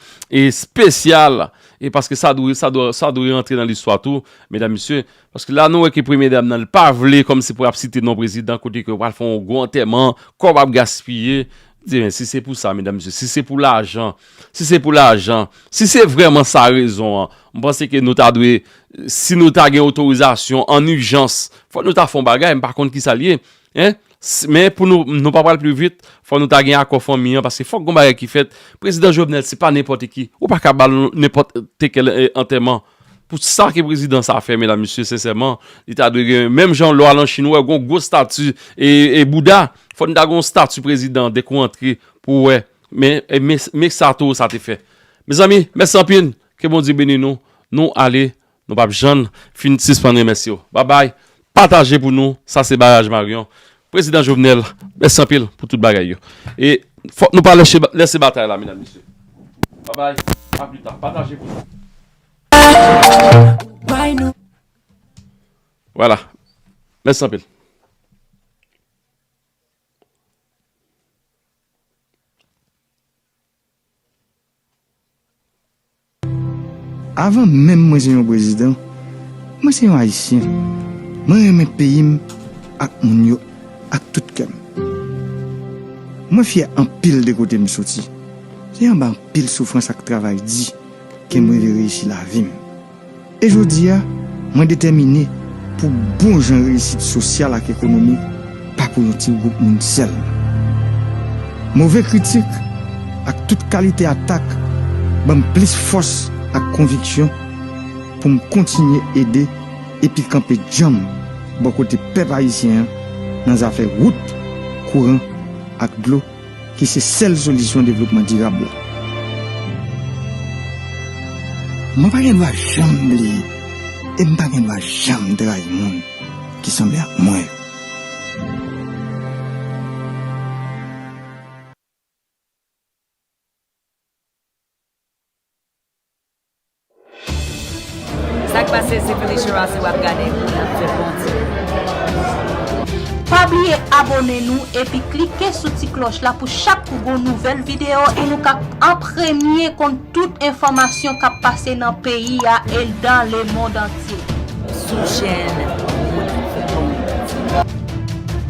espesyal. E paske sa dwe, sa dwe, sa dwe rantre nan listwa tou, medam, mesye. Paske la, nou wè ke premye dam nan, li pa vle kòmsi pou ap site non prezidan, kote ke yo pral fè yon gwo antèman, kòb ap gaspiye. Di, men si se pou sa, medam, mesye, si se pou lajan, si se pou lajan, si se vrèman sa rezon an, m panse ke nou ta dwe, si nou ta gen otorizasyon an ijans, fò nou ta fè yon bagay, m pa konn kisa l ye, en. S- Men pou nou, nou pa pral pli vit, fò nou ta gen akò fanmi an, paske fòk gon bagay ki fèt. Prezidan Jovenel, se pa nenpòt ki. Ou pa ka ba l nenpòt te kèl, e, antèman. Pou sa ke prezidan sa fè, medam, mesye, sensèman, li ta dwe gen, menm jan lè w al an Chin, ou wè, gon gwo stati, e, e Bouda, fò n ta gon stati prezidan, dèk ou antre, pou w wè. Men, e, men, men sa tou, sa te fè. Mezanmi, mèsi anpil, ke Bondye beni nou, nou ale, nou p ap janm fin sispann remèsye w. Babay, pataje pou nou, sa se Baraj Marion. Prezidan Jovenel, mèsi anpil pou tout bagay yo. E fòk nou pa lèse, lèse batay la, medam, mesye. Babay, a pli ta, pataje pou nou. Vwala. Mèsi anpil. Avan menm mwen se yon prezidan, mwen se yon Ayisyen. Mwen renmen peyi m ak moun yo ak tout kè m. Mwen fyè anpil de kote m soti. Se anba anpil soufrans ak travay di ke m rive reyisi lavi m. E jodi a, mwen detèmine pou bon jan reyisit sosyal ak ekonomik pa pou yon ti gwoup moun sèlman. Move kritik ak tout kalite atak ban m plis fòs ak konviksyon pou m kontinye ede epi kanpe djanm bò kote pèp ayisyen an nan zafè wout, kouran ak dlo ki se sèl solisyon devlopman dirab la. Mwen pa gen dwa janm bliye, e m pa gen dwa janm trayi moun ki sanble ak mwen yo. Sa k pase, se Felicia Rossi w ap gade, n ap fè Bondye. Pa bliye abone nou epi klike sou ti klòch la pou chak kou gon nouvèl videyo e nou ka an premye konn tout enfòmasyon k ap pase nan peyi a e dan le mond antye. Sou chèn Wood ap fè Bondye.